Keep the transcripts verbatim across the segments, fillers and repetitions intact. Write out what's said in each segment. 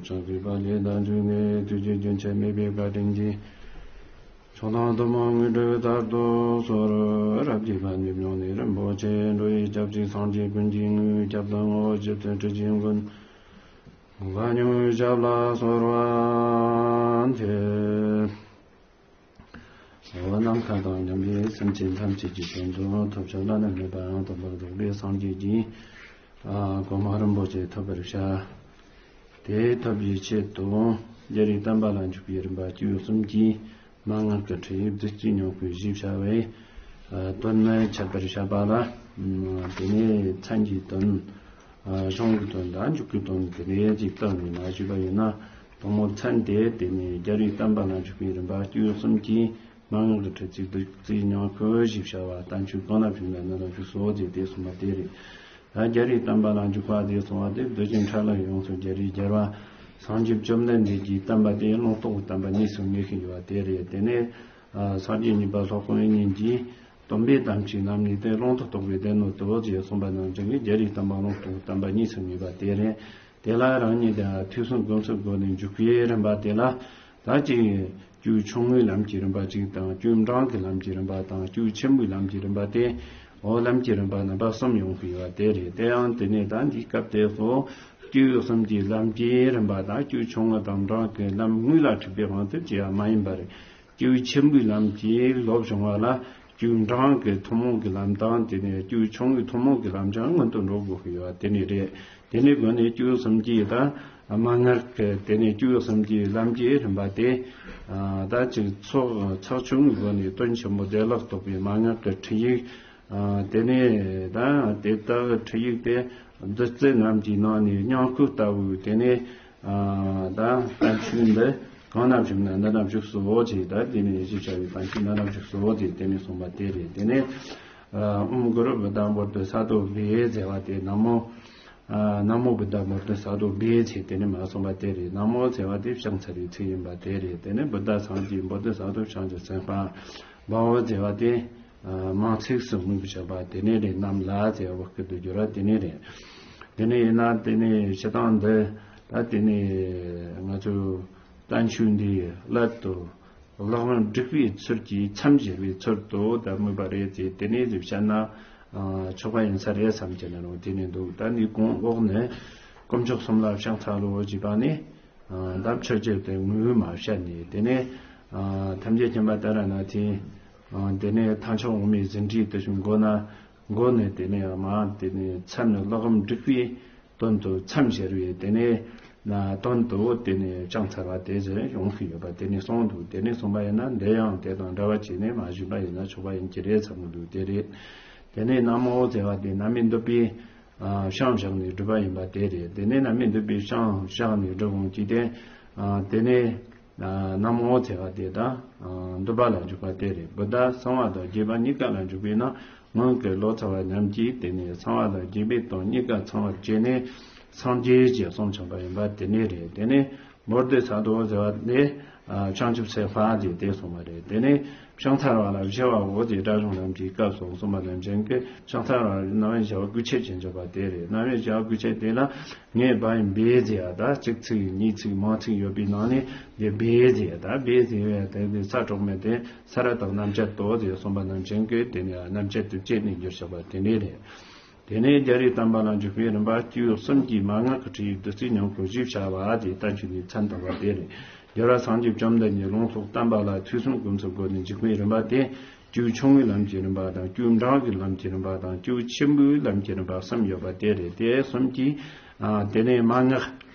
ཕྱག་གི་པ་ལས་དང་བཅུག་ནས་དུས་ཀྱི་རྒྱུན་ཆད་མེད་པའི་བཀའ་དྲིན་གྱིས། མཆོག་དང་ཐུན་མོང་དངོས་གྲུབ་མཐར་ཐུག་སོགས་རབ་རྒྱས་པ་ཉིད་མྱོང་ནས་རིན་པོ་ཆེ་འགྲོ་བའི་སྐྱབས་གཅིག་སངས་རྒྱས་ཀུན་གྱི་དངོས། སྐྱབས་དང་ངོ་བོ་རྗེ་བཙུན་ཁྲི་ཆེན་མགོན། གང་ཉོན་ཞབས་ལ་གསོལ་བ་འདེབས། འོ་ནམ་མཁའ་དང་མཉམ་པའི་སེམས་ཅན་ཐམས་ཅད་ཀྱི་དོན་དུ་ཐོབ་བྱ་བླ་ན་མེད་པ་ཡང་དག་པར་རྫོགས་པའི་སངས་རྒྱས་ཀྱི་གོ་འཕང་རིན་པོ་ཆེ་ཐོབ་པར་བྱ། དེ་ཐོབ་པའི་ཆེད་དུ་རྒྱལ་བའི་བསྟན་པ་ལ་འཇུག་པའི་རིམ་པ་སྤྱོད་གསུམ་གྱི་མན་ངག་གི་ཁྲིད་ཡིག་བདུད་རྩིའི་སྙིང་པོའི་ཞེས་བྱ་བའི་དོན་ནི་འཆད་པར་བྱ་བ་ལ། དེ་ནས་མཚན་གྱི་དོན། གཞུང་གི་དོན་དང་མཇུག་གི་དོན་དེ་ནས་ཅིག་བཏང་ནས་མ་ཞུས་པ་ཡིན་ན། དང་པོ་མཚན་དེ་དེ་ནས་རྒྱལ་བའི་བསྟན་པ་ལ་འཇུག་པའི་རིམ་པ་སྤྱོད་གསུམ་གྱི་མན་ངག་གི་ཁྲིད་ཚིག་བདུད་རྩིའི་སྙིང་པོ་ཞེས་བྱ་བ་བསྟན་བཅོས་གང་ན་བྱུང་ན་ན་ན་བཞུགས་སོ་ཞེས་དེ་གསུངས་པ་དེ་རེད། ད་རྒྱལ་བའི་བསྟན་པ་ལ་འཇུག་པ་དེ་གསུངས་པ་དེ་བདུད་ཀྱི་འཕྲལ་ལ་ཡོངས་སུ་རྒྱལ་བའི་རྒྱལ་བ་སངས་རྒྱས་བཅོམ་ལྡན་འདས་ཀྱི་བསྟན་པ་དེ་ལུང་རྟོགས་བསྟན་པ་གཉིས་སུ་ངེས་ཤིང་ཡོད་པ་དེ་རེད། དེ་ནས་སངས་རྒྱས་གཉིས་པ་སློབ་དཔོན་དབྱིག་གཉེན་གྱིས། སྟོན་པའི་དམ་ཆོས་རྣམ་གཉིས་ཏེ། ལུང་དུ་རྟོགས་པའི་སྡེ་སྣོད་དོ་ཞེས་གསུངས་པ་ནང་བཞིན་གྱི་རྒྱལ་བའི་བསྟན་པ་ལུང་རྟོགས་བསྟན་པ་གཉིས་སུ་ངེས་པ་དེ་རེད། དེ་ལ་རང་ཉིད་དང་ཐོས་བསམ་སྒོམ་གསུམ་སྒོ་ནས་འཇུག་པའི་རིམ་པ་དེ་ལ། ད་ཅིག་སྤྱོད་ཆུང་ངུའི་ལམ་གྱི་རིམ་པ་གཅིག་དང་། སྤྱོད་འབྲིང་གི་ལམ་གྱི་རིམ་པ་དང་། སྤྱོད་ཆེན་པོའི་ལམ་གྱི་རིམ་པ་སྟེ། འོ་ལམ་གྱི་རིམ་པ་རྣམ་པ་གསུམ་ཡོང་གི་ཡོད་པ་དེ་རེད། དེ་ཡང་དེ་ནས་ད་འདིའི་སྐབས་དེ་སོ། སྤྱོད་གསུམ་གྱི་ལམ་གྱི་རིམ་པ་དང་། སྤྱོད་ཆུང་ངུ་དང་འབྲིང་གི་ལམ་དངོས་ལ་ཁྲིད་པའི་དབང་དུ་བྱས་པ་མ་ཡིན་པར། སྤྱོད་ཆེན་པོའི་ལམ་གྱི་ལོབས་བྱུང་བ་ལ་སྤྱོད་འབྲིང་གི་ཐུན་མོང་གི་ལམ་དང་། དེ་ནས་སྤྱོད་ཆུང་ངུའི་ཐུན་མོང་གི་ལམ་ཀྱང་སྔོན་དུ་འགྲོ་དགོས་ཀྱི་ཡོད་པ་དེ་ནི་རེད། དེ་ནི་སྒོ་ནས་སྤྱོད་གསུམ་གྱི་ད་མན་ངག་གི། དེ་ནས་སྤྱོད་གསུམ་གྱི་ལམ་གྱི་རིམ་པ་དེ། ད་ཅིག་ཚོགས་ཚགས་ཆུང་གི་སྒོ་ནས་དོན་ཆེན་པོ་བདེ་བླག་རྟོགས་པའི་མན་ངག་གི་ཁྲིད་ཡིག་དེ་ནས་ད་དེ་དག་ཁྲིད་ཡིག་དེ་བདུད་རྩི་རྣམས་ཀྱི་ནང་ནས་སྙིང་ཁུ་ལྟ་བུའི། དེ་ནས་ད་བསྟན་བཅོས་འདི་གང་ན་བཞུགས་ན་འདི་ན་བཞུགས་སོ་ཞེས། ད་དེ་ནས་ཞེས་བྱ་བའི་བསྟན་བཅོས་འདི་ན་བཞུགས་སོ་ཞེས་དེ་ནས་གསུངས་པ་དེ་རེད། དེ་ནས་ཨོཾ་གུ་རུ་བུདྡྷ་བོ་དྷི་ས་ཏྭ་བྷྱཿ་ཟེར་བ་དེ། ན་མོ། ཨ། ན་མོ་བུདྡྷ་བོ་དྷི་ས་ཏྭ་བྷྱཿ་ཟེར་དེ་ནས་མ་གསུངས་པ་དེ་རེད། ན་མོ་ཟེར་བ་དེ་ཕྱག་འཚལ་བའི་ཚིག་ཡིན་པ་དེ་རེད། དེ་ནས་བུདྡྷ་སངས་རྒྱས། བོ་དྷི་ས་ཏྭ་བྱང་ཆུབ་སེམས་དཔའ། བྷ་བོ་ཟེར་བ་དེ། ཨ། མིང་ཚིག་གསུམ་མིང་དུ་བྱས་པ་དེ་ནས་རེད། རྣམས་ལ་ཟེར་བ་སྐད་དུ་བསྒྱུར་བ་དེ་ནས་རེད། དེ་ནས་ཡིན་ན་དེ་ནས་བཤད་སྟངས་འདི་ད་དེ་ནས་ང་ཚོས་བསྟན་བཅོས་འདིའི་སླད་དུ་ལག་ལེན་སྒྲིག་པའི་ཚུལ་གྱིས་མཚམས་སྦྱར་བའི་ཚུལ་དུ་ད་སྨོས་པ་རེད་ཅེས། དེ་ནས་བཤད་ན་ཆོག་པ་ཡིན་ས་རེད་བསམ་གྱི་ན་རུང་དེ་ནས་འདུག་ད་འདི་གོང་འོག་ནས་དཀོན་མཆོག་གསུམ་ལ་ཕྱག་འཚལ་ལོ་ཞེས་པ་ནི། ཨ། ད་མཆོད་བརྗོད་དེ་ངོས་མ་བཤད་ནས། དེ་ནས་ཨ། ཐམས་ཅད་མཁྱེན་པ་ཏཱ་ར་ནཱ་ཐའི། ཨ། དེ་ནས་ཐང་ཆེན་འོག་མའི་ཟིན་བྲིས་དེ་བཞིན་མགོ་ན་མགོ་ནས་དེ་ནས་མ་དེ་ནས་མཚམས་ནས་ཀློག་སྒྲིག་པའི་དོན་དུ་མཚམས་སྦྱར་བའི་དེ་ནས་ན་དོན་དུ་དེ་ནས་ཕྱག་འཚལ་བ་དེ་ཟེར་ཡོང་གི་ཡོད་པ་དེ་ནས་གསུངས་འདུག་དེ་ནས་གསུངས་པ་ཡིན་ན་འདི་ཡང་དེ་དང་འདྲ་བ་བྱས་ནས་མ་ཞུས་པ་ཡིན་ན་ཆོག་པ་ཡིན་གྱི་རེད་བསམ་གྱི་འདུག་དེ་རེད། དེ་ནས་ན་མོ་ཟེར་བ་དེ་རྣམ་སྨིན་འདོད་པའི། ཨ། ཤངས་བཞག་ནས་སྒྲུབ་པ་ཡིན་པ་དེ་རེད། དེ་ནས་རྣམ་སྨིན་འདོད་པའི་ཤངས་བཞག་ནས་སྒྲུབ་འོང་གི་དེ། ཨ། དེ་ནས་ན་མོ་ཟེར་བ་དེ་ད་འདོད་པ་ལ་འཇུག་པ་དེ་རེད། བུདྡྷ་གསང་བ་དང་རྒྱས་པ་གཉིས་ཀ་ལ་འཇུག་པས་ན་སྔོན་གྱི་ལོ་ཙཱ་བ་རྣམས་ཀྱིས་དེ་ནས་གསང་བ་དང་རྒྱས་པའི་དོན་གཉིས་ཀ་ཚང་བར་བྱས་ནས་སངས་རྒྱས་ཀྱི་གསུང་བྱུང་བ་ཡིན་པ་དེ་ནས་རེད། དེ་ནས་བོ་དྷི་ས་ཏྭ་ཟེར་བ་དེ་བྱང་ཆུབ་སེམས་དཔའ་དེ་དེ་གསུངས་པ་རེད། དེ་ནས་ཕྱག་འཚལ་བ་ལ་བཞི་པའོ་ཞེས་སྒྲ་གཞུང་རྣམས་ཀྱི་སྐབས་སུ་གསུངས་པ་ནང་བཞིན་གྱི་ཕྱག་འཚལ་བ་ལ་རྣམ་དབྱེ་བཞི་པ་དགུ་ཆད་ཅན་འཇོག་པ་དེ་རེད། རྣམ་དབྱེ་བཞི་པ་དགུ་ཆད་དེ་ལ་ངས་བ་ཡི་བེ་ཟེར་ཡ་ད་གཅིག་ཚིག་གཉིས་ཚིག་མང་ཚིག་ཡོད་པའི་ནང་ནས་དེ་བེ་ཟེར་ཡ་ད་བེ་ཟེར་བའི་དེ་ས་གྲོགས་མེད་དེ་ས་ར་བཏགས་རྣམ་བཅད་དོ་ཞེས་གསུངས་པ་ནང་བཞིན་གྱི་དེ་ནས་རྣམ་བཅད་དུ་བཅད་ནས་བསྒྱུར་བཞག་པ་དེ་འདྲས་རེད། དེ་ནས་རྒྱལ་བའི་བསྟན་པ་ལ་འཇུག་པའི་རིམ་པ་སྤྱི་ཡོངས་གསུམ་གྱི་མན་ངག་གི་ཁྲིད་ཡིག་བདུད་རྩིའི་སྙིང་པོ་ཞེས་བྱ་བ་དེ་བསྟན་བཅོས་ཀྱི་མཚན་དམ་པ་དེ་རེད། རྒྱལ་བ་སངས་རྒྱས་བཅོམ་ལྡན་འདས་ལུང་རྟོགས་བསྟན་པ་ལ་ཐོས་བསམ་སྒོམ་གསུམ་སྒོ་ནས་འཇུག་པའི་རིམ་པ་དེ་སྤྱོད་ཆུང་ངུའི་ལམ་གྱི་རིམ་པ་དང་། སྤྱོད་འབྲིང་གི་ལམ་གྱི་རིམ་པ་དང་། སྤྱོད་ཆེན་པོའི་ལམ་གྱི་རིམ་པ་གསུམ་ཡོད་པ་དེ་རེད། དེ་གསུམ་གྱིས་ཨ་དེ་ནས་མན་ངག་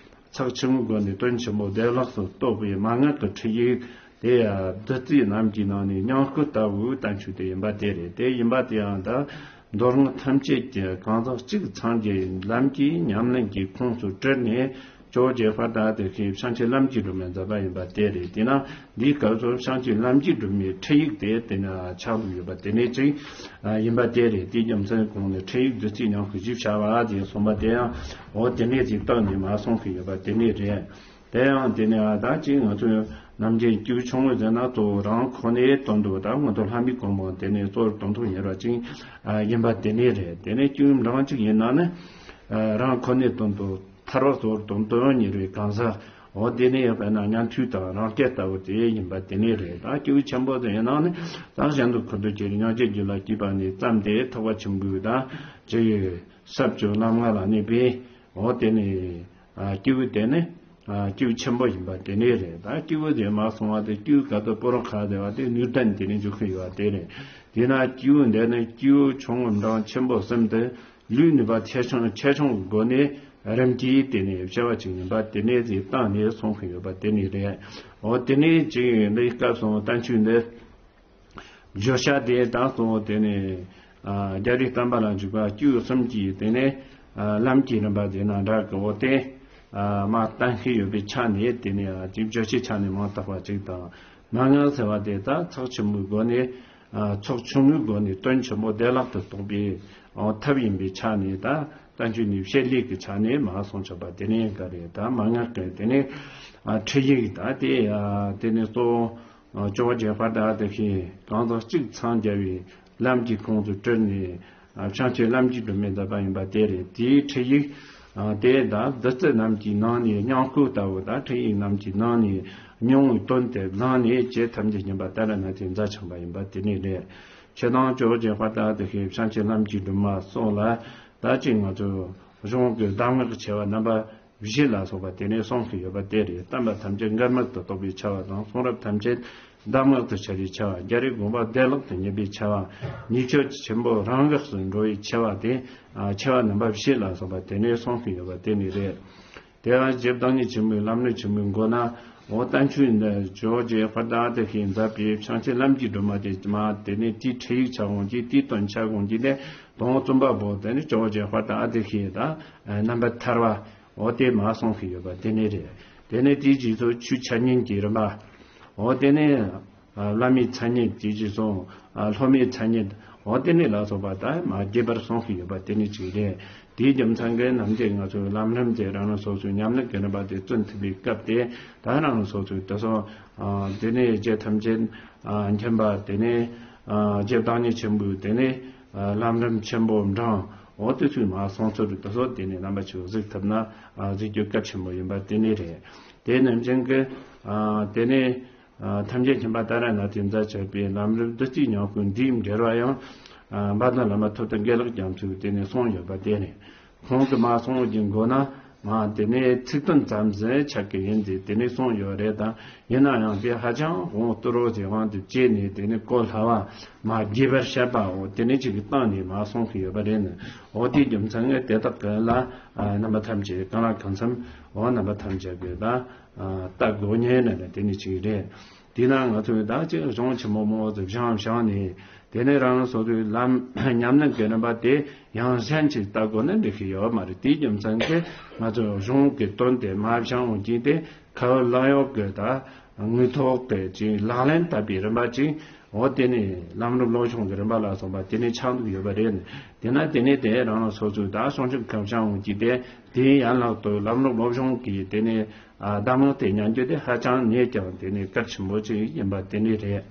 ཚགས་ཆུང་ངུའི་སྒོ་ནས་དོན་ཆེན་པོ་བདེ་བླག་ཏུ་རྟོགས་པའི་མན་ངག་གི་ཁྲིད་ཡིག་དེ་ཡང་བདུད་རྩི་རྣམས་ཀྱི་ནང་ནས་སྙིང་ཁུ་ལྟ་བུའི་བསྟན་བཅོས་དེ་ཡིན་པ་དེ་རེད། དེ་ཡིན་པ་དེའང་ད་མདོ་སྔགས་ཐམས་ཅད་ཀྱི་གང་ཟག་གཅིག་འཚང་རྒྱ་ཡི་ལམ་གྱི་ཉམས་ལེན་གྱི་ཁོངས་སུ་དྲིལ་ནས་ཇོ་བོ་རྗེ་དཔལ་ལྡན་ཨ་ཏི་ཤའི་བྱང་ཆུབ་ལམ་གྱི་སྒྲོན་མེ་མཛད་པ་ཡིན་པ་དེ་རེད། དེས་ན་འདིའི་སྐབས་སུ་བྱང་ཆུབ་ལམ་གྱི་སྒྲོན་མེའི་ཁྲིད་ཡིག་དེ་དེ་ན་ཆགས་ཡོད་པ་དེ་ནས་ཅིག་ཡིན་པ་དེ་རེད། དེའི་རྒྱུ་མཚན་གོང་ནས་ཁྲིད་ཡིག་བདུད་རྩིའི་སྙིང་པོ་ཞེས་བྱ་བ་ཞེས་གསུངས་པ་དེ་ཡང་འོ་དེ་ནས་ཅིག་བཏགས་ནས་མ་གསུངས་ཀྱི་ཡོད་པ་དེ་ནས་རེད། དེ་ཡང་དེ་ནས་ཨ་ད་ཅིག་ང་ཚོས་ནམ་རྒྱུན་སྤྱོད་ཆུང་ངུ་ཟེར་ན་གཙོ་བོ་རང་ཁོ་ནའི་དོན་དུ་ད་མངོན་མཐོ་ལྷ་མིའི་གོ་འཕང་དེ་ནས་གཙོ་བོར་དོན་དུ་གཉེར་བ་ཅིག་ཡིན་པ་དེ་ནས་རེད། དེ་ནས་སྤྱོད་ཡུལ་འབྲིང་ཅིག་ཡིན་ན་ནི་རང་ཁོ་ནའི་དོན་དུ་ཐར་པ་གཙོ་བོར་དོན་དུ་གཉེར་བའི་གང་ཟག་ འོ་དེ་ནས་དཔེར་ན་ཉན་ཐོས་དང་རང་རྒྱལ་ལྟ་བུ་དེ་ཡིན་པ་དེ་ནས་རེད། ད་སྐྱེས་བུ་ཆེན་པོ་དེ་ཡིན་ན་ནི་ད་གཞན་དུ་ཁུར་དུ་ཁྱེར་སྙིང་རྗེ་རྒྱུད་ལ་སྐྱེས་པ་ནས་བརྩམས་ཏེ་ཐེག་པ་ཆེན་པོའི་ད་ཅི་ཡོད་ཟབ་ཆོས་ལམ་ལྔ་ལ་གནས་པའི་འོ་དེ་ནས་ཨ་སྐྱེས་བུ་དེ་ནི་ཨ་སྐྱེས་བུ་ཆེན་པོ་ཡིན་པ་དེ་ནས་རེད། ད་སྐྱེས་བུ་དེ་མ་སོང་བ་དེ་སྐྱེས་བུ་ག་དུ་པོ་རོ་ཁ་དེ་བ་དེ་ནུས་ལྡན་དེ་ནས་འཇུག་གི་ཡོད་པ་དེ་རེད། དེས་ན་སྐྱེས་བུ་འདི་ནི་སྐྱེས་བུ་ཆུང་ངུ་འབྲིང་ཆེན་པོ་གསུམ་དུ་ལུས་ནུས་པ་ཆེ་ཆུང་ཆེ་ཆུང་གི་སྒོ་ནས་རིམ་གྱིས་དེ་ནས་བྱ་བ་ཅིག་ཡིན་པ་དེ་ནས་ཟིག་བཏང་ནས་གསུང་གི་ཡོད་པ་དེ་ནས་རེད། འོ་དེ་ནས་ཅིག་འདི་སྐབས་སུ་བསྟན་བཅོས་འདི་བརྗོད་བྱ་དེ་དང་གཙོ་བོ་དེ་ནས་ཨ་རྒྱལ་རིགས་བསྟན་པ་ལ་འཇུག་པ་སྐྱེས་བུ་གསུམ་གྱི་དེ་ནས་ཨ་ལམ་གྱི་རིམ་པ་དེ་ན་འདྲ་གི་འོ་དེ་ཨ་མ་བསྟན་ཤེས་ཡོད་པའི་ཆ་ནས་དེ་ནས་ཨ་ཅིག་བརྗོད་བྱའི་ཆ་ནས་མང་དག་པ་ཅིག་དང་། མན་ངག་ཟེར་བ་དེ་ད་ཚེགས་ཆེན་པོའི་སྒོ་ནས་ཨ་ཚེགས་ཆུང་ངུའི་སྒོ་ནས་དོན་ཆེན་པོ་བདེ་བླག་ཏུ་རྟོགས་པའི་ཨ་ཐབས་ཡིན་པའི་ཆ་ནས་ད་བསྟན་བཅོས་ནི་བཤད་ལུགས་ཀྱི་ཆ་ནས་མ་གསུངས་ཆོག་པ་དེ་ནས་ག་རེད། ད་མན་ངག་གི་དེ་ནས་ཨ་ཁྲིད་ཡིག་ད་དེ་ཨ་དེ་ནས་གཙོ་བོ་ཨ་ཇོ་བོ་རྗེ་དཔལ་ལྡན་ཨ་ཏི་ཤས་གང་ཟག་གཅིག་འཚང་རྒྱ་བའི་ལམ་གྱི་ཁོངས་སུ་གྲུལ་ནས་ཨ་བྱང་ཆུབ་ལམ་གྱི་སྒྲོན་མེ་མཛད་པ་ཡིན་པ་དེ་རེད། དེའི་ཁྲིད་ཡིག་ཨ་དེ་ད་བདུད་རྩི་རྣམས་ཀྱི་ནང་ནས་སྙིང་ཁུ་ལྟ་བུ་དང་ཁྲིད་ཡིག་རྣམས་ཀྱི་ནང་ནས་སྙིང་བོའི་དོན་དེ་བླངས་ནས་རྗེ་ཐམས་ཅད་མཁྱེན་པ་ཏཱ་ར་ནཱ་ཐའི་མཛད་འཆང་བ་ཡིན་པ་དེ་ནས་རེད། ཆོས་དང་ཇོ་བོ་རྗེ་དཔལ་ལྡན་ཨ་ཏི་ཤའི་བྱང་ཆུབ་ལམ་གྱི་སྒྲོན་མ་སོགས་ལ་ད་ཅིག་ང་ཚོས་གཞུང་གི་གདམས་ངག་ཆེ་བ་རྣམ་པ་བཞི་ལ་སོགས་པ་དེ་ནས་གསུངས་ཀྱི་ཡོད་པ་དེ་རེད། བསྟན་པ་ཐམས་ཅད་འགལ་མེད་དུ་རྟོགས་པའི་ཆེ་བ་དང་། གསུང་རབ་ཐམས་ཅད་གདམས་ངག་ཏུ་འཆར་བའི་ཆེ་བ། རྒྱལ་རིགས་དགོངས་པ་བདེ་བླག་ཏུ་རྙེད་པའི་ཆེ་བ། ཉེས་སྤྱོད་ཆེན་པོ་རང་འགགས་སུ་འགྲོ་བའི་ཆེ་བ་དེ་ཨ་ཆེ་བ་རྣམ་པ་བཞི་ལ་སོགས་པ་དེ་ནས་གསུངས་ཀྱི་ཡོད་པ་དེ་ནི་རེད། དེ་ཡང་རྗེ་བདག་ཉིད་ཆེན་པོའི་ལམ་རིམ་ཆེན་མོའི་མགོ་ན་འོ་བསྟན་བཅོས་འདི་ཇོ་བོ་རྗེ་དཔལ་ལྡན་ཨ་ཏི་ཤས་མཛད་པའི་བྱང་ཆུབ་ལམ་གྱི་སྒྲོན་མ་དེ་མ་དེ་ནས་དེའི་ཁྲིད་ཡིག་ཆ་འོང་གི་དེའི་དོན་ཆ་འོང་གི་ནས་དོན་རྩོམ་པ་པོ་དེ་ནི་ཇོ་བོ་རྗེ་དཔལ་ལྡན་ཨ་ཏི་ཤས་དང་རྣམ་པར་ཐར་བ། འོ་དེ་མ་གསུངས་ཤིག་ཡོད་པ་དེ་ནས་རེད། དེ་ནས་དེའི་རྗེས་སུ་ཆོས་འཆད་ཉན་གྱི་རིམ་པ། འོ་དེ་ནས་ཨ་བླ་མའི་མཚན་ཉིད་དེའི་རྗེས་སུ་ཨ་སློབ་མའི་མཚན་ཉིད། འོ་དེ་ནས་ལ་སོགས་པ་ད་མ་རྒྱས་པར་གསུངས་ཤིག་ཡོད་པ་དེ་ནས་ཅིག་རེད། དེའི་རྒྱུ་མཚན་གྱིས་ནམ་རྒྱུན་ང་ཚོའི་ལམ་རིམ་དེ་རང་རང་སོ་སོའི་ཉམས་ལེན་གྱི་རིམ་པ་དེ་བརྩོན་ཐུབ་པའི་སྐབས་དེ་ད་རང་རང་སོ་སོའི་དེ་སོ་ཨ་དེ་ནས་རྗེ་ཐམས་ཅད་ཨ་མཁྱེན་པ་དེ་ནས་ཨ་རྗེ་བདག་ཉིད་ཆེན་པོའི་དེ་ནས་ཨ་ལམ་རིམ་ཆེན་པོ་འབྲིང་། འོ་དེ་ཚོའི་མ་གསུང་ཚུལ་དེ་ཚོ་དེ་ནས་རྣམ་པ་ཚོས་གཟིགས་ཐུབ་ན་ཨ་གཟིགས་རྒྱུ་གལ་ཆེན་པོ་ཡིན་པ་དེ་ནས་རེད། དེ་ནས་རྗེ་གི་ཨ་དེ་ནས་ཨ་ཐམས་ཅད་མཁྱེན་པ་ཏཱ་ར་ནཱ་ཐའི་མཛད་ཆགས་པའི་ལམ་རིམ་བདུད་རྩིའི་ཉམས་ཀུན་འདིའི་འགྲེལ་བ་ཡང་ཨ་འབའ་དང་བླ་མ་ཐུབ་བསྟན་དགེ་ལེགས་རྒྱ་མཚོས་དེ་ནས་གསུངས་ཡོད་པ་དེ་ནས། ཁོང་གིས་མ་གསུངས་ཀྱི་མགོ་ན་མ་དེ་ནས་ཚིག་དོན་ཙམ་ཟིག་ཆགས་ཀྱི་ཡིན་ཏེ་དེ་ནས་གསུངས་ཡོད་རེད་དང་། ཡིན་ན་ཡང་དེ་ཧ་ཅང་དབང་བསྟོད་རོགས་ཀྱི་དབང་དུ་བྱས་ནས་དེ་ནས་གོ་སླ་བ་མ་རྒྱས་པར་བཤད་པའོ། དེ་ནས་ཅིག་གི་སྟེང་ནས་མ་གསུངས་ཀྱི་ཡོད་པ་རེད་ནི། འོ་དེའི་རྒྱུ་མཚན་ངས་དེ་དག་གི་ལ་ཨ་རྣམ་པ་ཐམས་ཅད་གང་ལ་གང་འཚམ་འོ་རྣམ་པ་ཐམས་ཅད་ཀྱི་ད་ཨ་ལྟ་དགོས་ཉེན་ནི་དེ་ནས་ཅིག་རེད། དེས་ན་ང་ཚོས་ད་ཅིག་གཞུང་ཆེན་མོ་མོ་ཟིག་བཞེངས་བཞེངས་ནས་དེ་ནས་རང་རང་སོ་སོའི་ལམ་ཉམས་ལེན་གྱི་རིམ་པ་དེ་ཡང་གཞན་གྱིས་ལྟ་དགོས་ན་འགྲིག་གི་ཡོད་མ་རེད། དེའི་རྒྱུ་མཚན་གྱིས་ང་ཚོས་གཞུང་གི་དོན་དེ་མ་བཞེངས་འོང་གིན་དེ་ཁ་བ་ལག་གཡོག་གི་ད་དངོས་ཐོག་གི་ཅིག་ལག་ལེན་བསྟར་བའི་རིམ་པ་ཅིག་འོ་དེ་ནས་ལམ་རིམ་སློབ་སྦྱོང་གི་རིམ་པ་ལ་སོགས་པ་དེ་ནས་ཆགས་འདུག་ཡོད་པ་རེད། དེས་ན་དེ་ནས་དེ་རང་རང་སོ་སོའི་ད་སྲུང་སྐྱོབ་ཁ་བཞེངས་འོང་གིན་དེ་དེའི་ཡན་ལག་ཏུ་ལམ་རིམ་སློབ་སྦྱོང་གི་དེ་ནས་ཨ་གདམས་ངག་དེ་ཉན་རྒྱུ་དེ་ཧ་ཅང་ནས་ཀྱང་དེ་ནས་གལ་ཆེན་པོ་ཅིག་ཡིན་པ་དེ་ནས་རེད།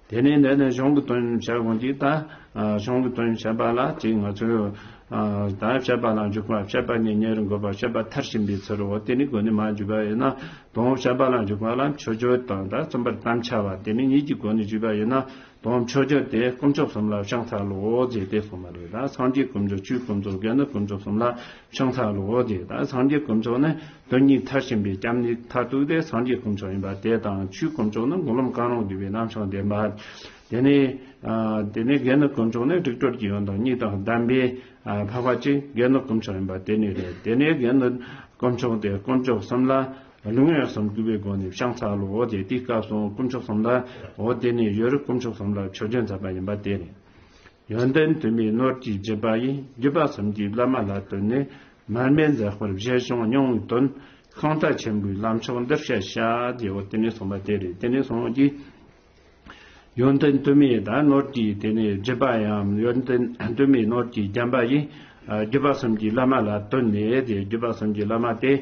དེ་ནས་འདི་ནས་གཞུང་གི་དོན་བཤད་དགོས་ཀྱི་ད་ཨ་གཞུང་གི་དོན་བཤད་པ་ལ་ཅིག་ང་ཚོས་ཨ་ད་བཤད་པ་ལ་འཇུག་པ། བཤད་པ་ནས་ཉེ་རུ་འགོད་པ། བཤད་པ་མཐར་ཕྱིན་པའི་ཚུལ་རོ། དེ་ནས་སྒོ་ནས་མ་འཇུག་པ་ཡིན་ན་དང་པོ་བཤད་པ་ལ་འཇུག་པ་ལ་མཆོད་བརྗོད་དང་ད་བརྩམ་པར་དམ་འཆའ་བ། དེ་ནས་གཉིས་ཀྱི་སྒོ་ནས་འཇུག་པ་ཡིན་ན་དང་པོ་མཆོད་བརྗོད་དེ་དཀོན་མཆོག་གསུམ་ལ་ཕྱག་འཚལ་ལོ་ཞེས་དེ་གསུངས་པ་རེད། ད་སངས་རྒྱས་དཀོན་མཆོག་ཆོས་དཀོན་མཆོག་དགེ་འདུན་དཀོན་མཆོག་གསུམ་ལ་ཕྱག་འཚལ་ལོ་ཞེས། ད་སངས་རྒྱས་དཀོན་མཆོག་ནི་དོན་གཉིས་མཐར་ཕྱིན་པའི་སྐྱབས་གནས་མཐར་ཐུག་དེ་སངས་རྒྱས་དཀོན་མཆོག་ཡིན་པ་དེ་དང་། ཆོས་དཀོན་མཆོག་ནི་འགོག་ལམ་གང་རུང་བསྡུས་པའི་རྣམ་གཞག་བདེན་པ། དེ་ནས་ཨ་དེ་ནས་དགེ་འདུན་དཀོན་མཆོག་ནི་རིགས་གྲོལ་གྱི་ཡོན་ཏན་གཉིས་དང་ལྡན་པའི་ཨ་འཕགས་པ་ཅིག་དགེ་འདུན་དཀོན་མཆོག་ཡིན་པ་དེ་ནས་རེད། དེ་ནས་དགེ་འདུན་དཀོན་མཆོག་དེ་དཀོན་མཆོག་གསུམ་ལ་ལུས་ངག་ཡིད་གསུམ་གུས་པའི་སྒོ་ནས་ཕྱག་འཚལ་ལོ། དེ་དེའི་སྐབས་སུ་དཀོན་མཆོག་གསུམ་ལ་འོ་དེ་ནས་ཡོད་རིགས་དཀོན་མཆོག་གསུམ་ལ་མཆོད་བརྗོད་མཛད་པ་ཡིན་པ་དེ་རེད། ཡོན་ཏན་དུ་མའི་ནོར་གྱིས་བརྒྱུད་པ་ཡིས། བརྒྱུད་པ་གསུམ་གྱི་བླ་མ་ལ་བསྟེན་ནས། མར་མེ་མཛད་སྤར་བཞེད་སྦྱོང་སྙིང་པོའི་དོན། ཤིང་རྟ་ཆེན་པོའི་ལམ་མཆོག་འདིར་བཤད་བྱ། དེ་འོ་དེ་ནས་གསུངས་པ་དེ་རེད། དེ་ནས་གསུངས་ཀྱི་ཡོན་ཏན་དུ་མའི་ད་ནོར་གྱིས་དེ་ནས་བརྒྱུད་པ་ཡང་ཡོན་ཏན་དུ་མའི་ནོར་གྱིས་བརྒྱན་པ་ཡིས། ཨ་བརྒྱུད་པ་གསུམ་གྱི་བླ་མ་ལ་བསྟེན་ནས་དེ་བརྒྱུད་པ་གསུམ་གྱི་བླ་མ་དེ་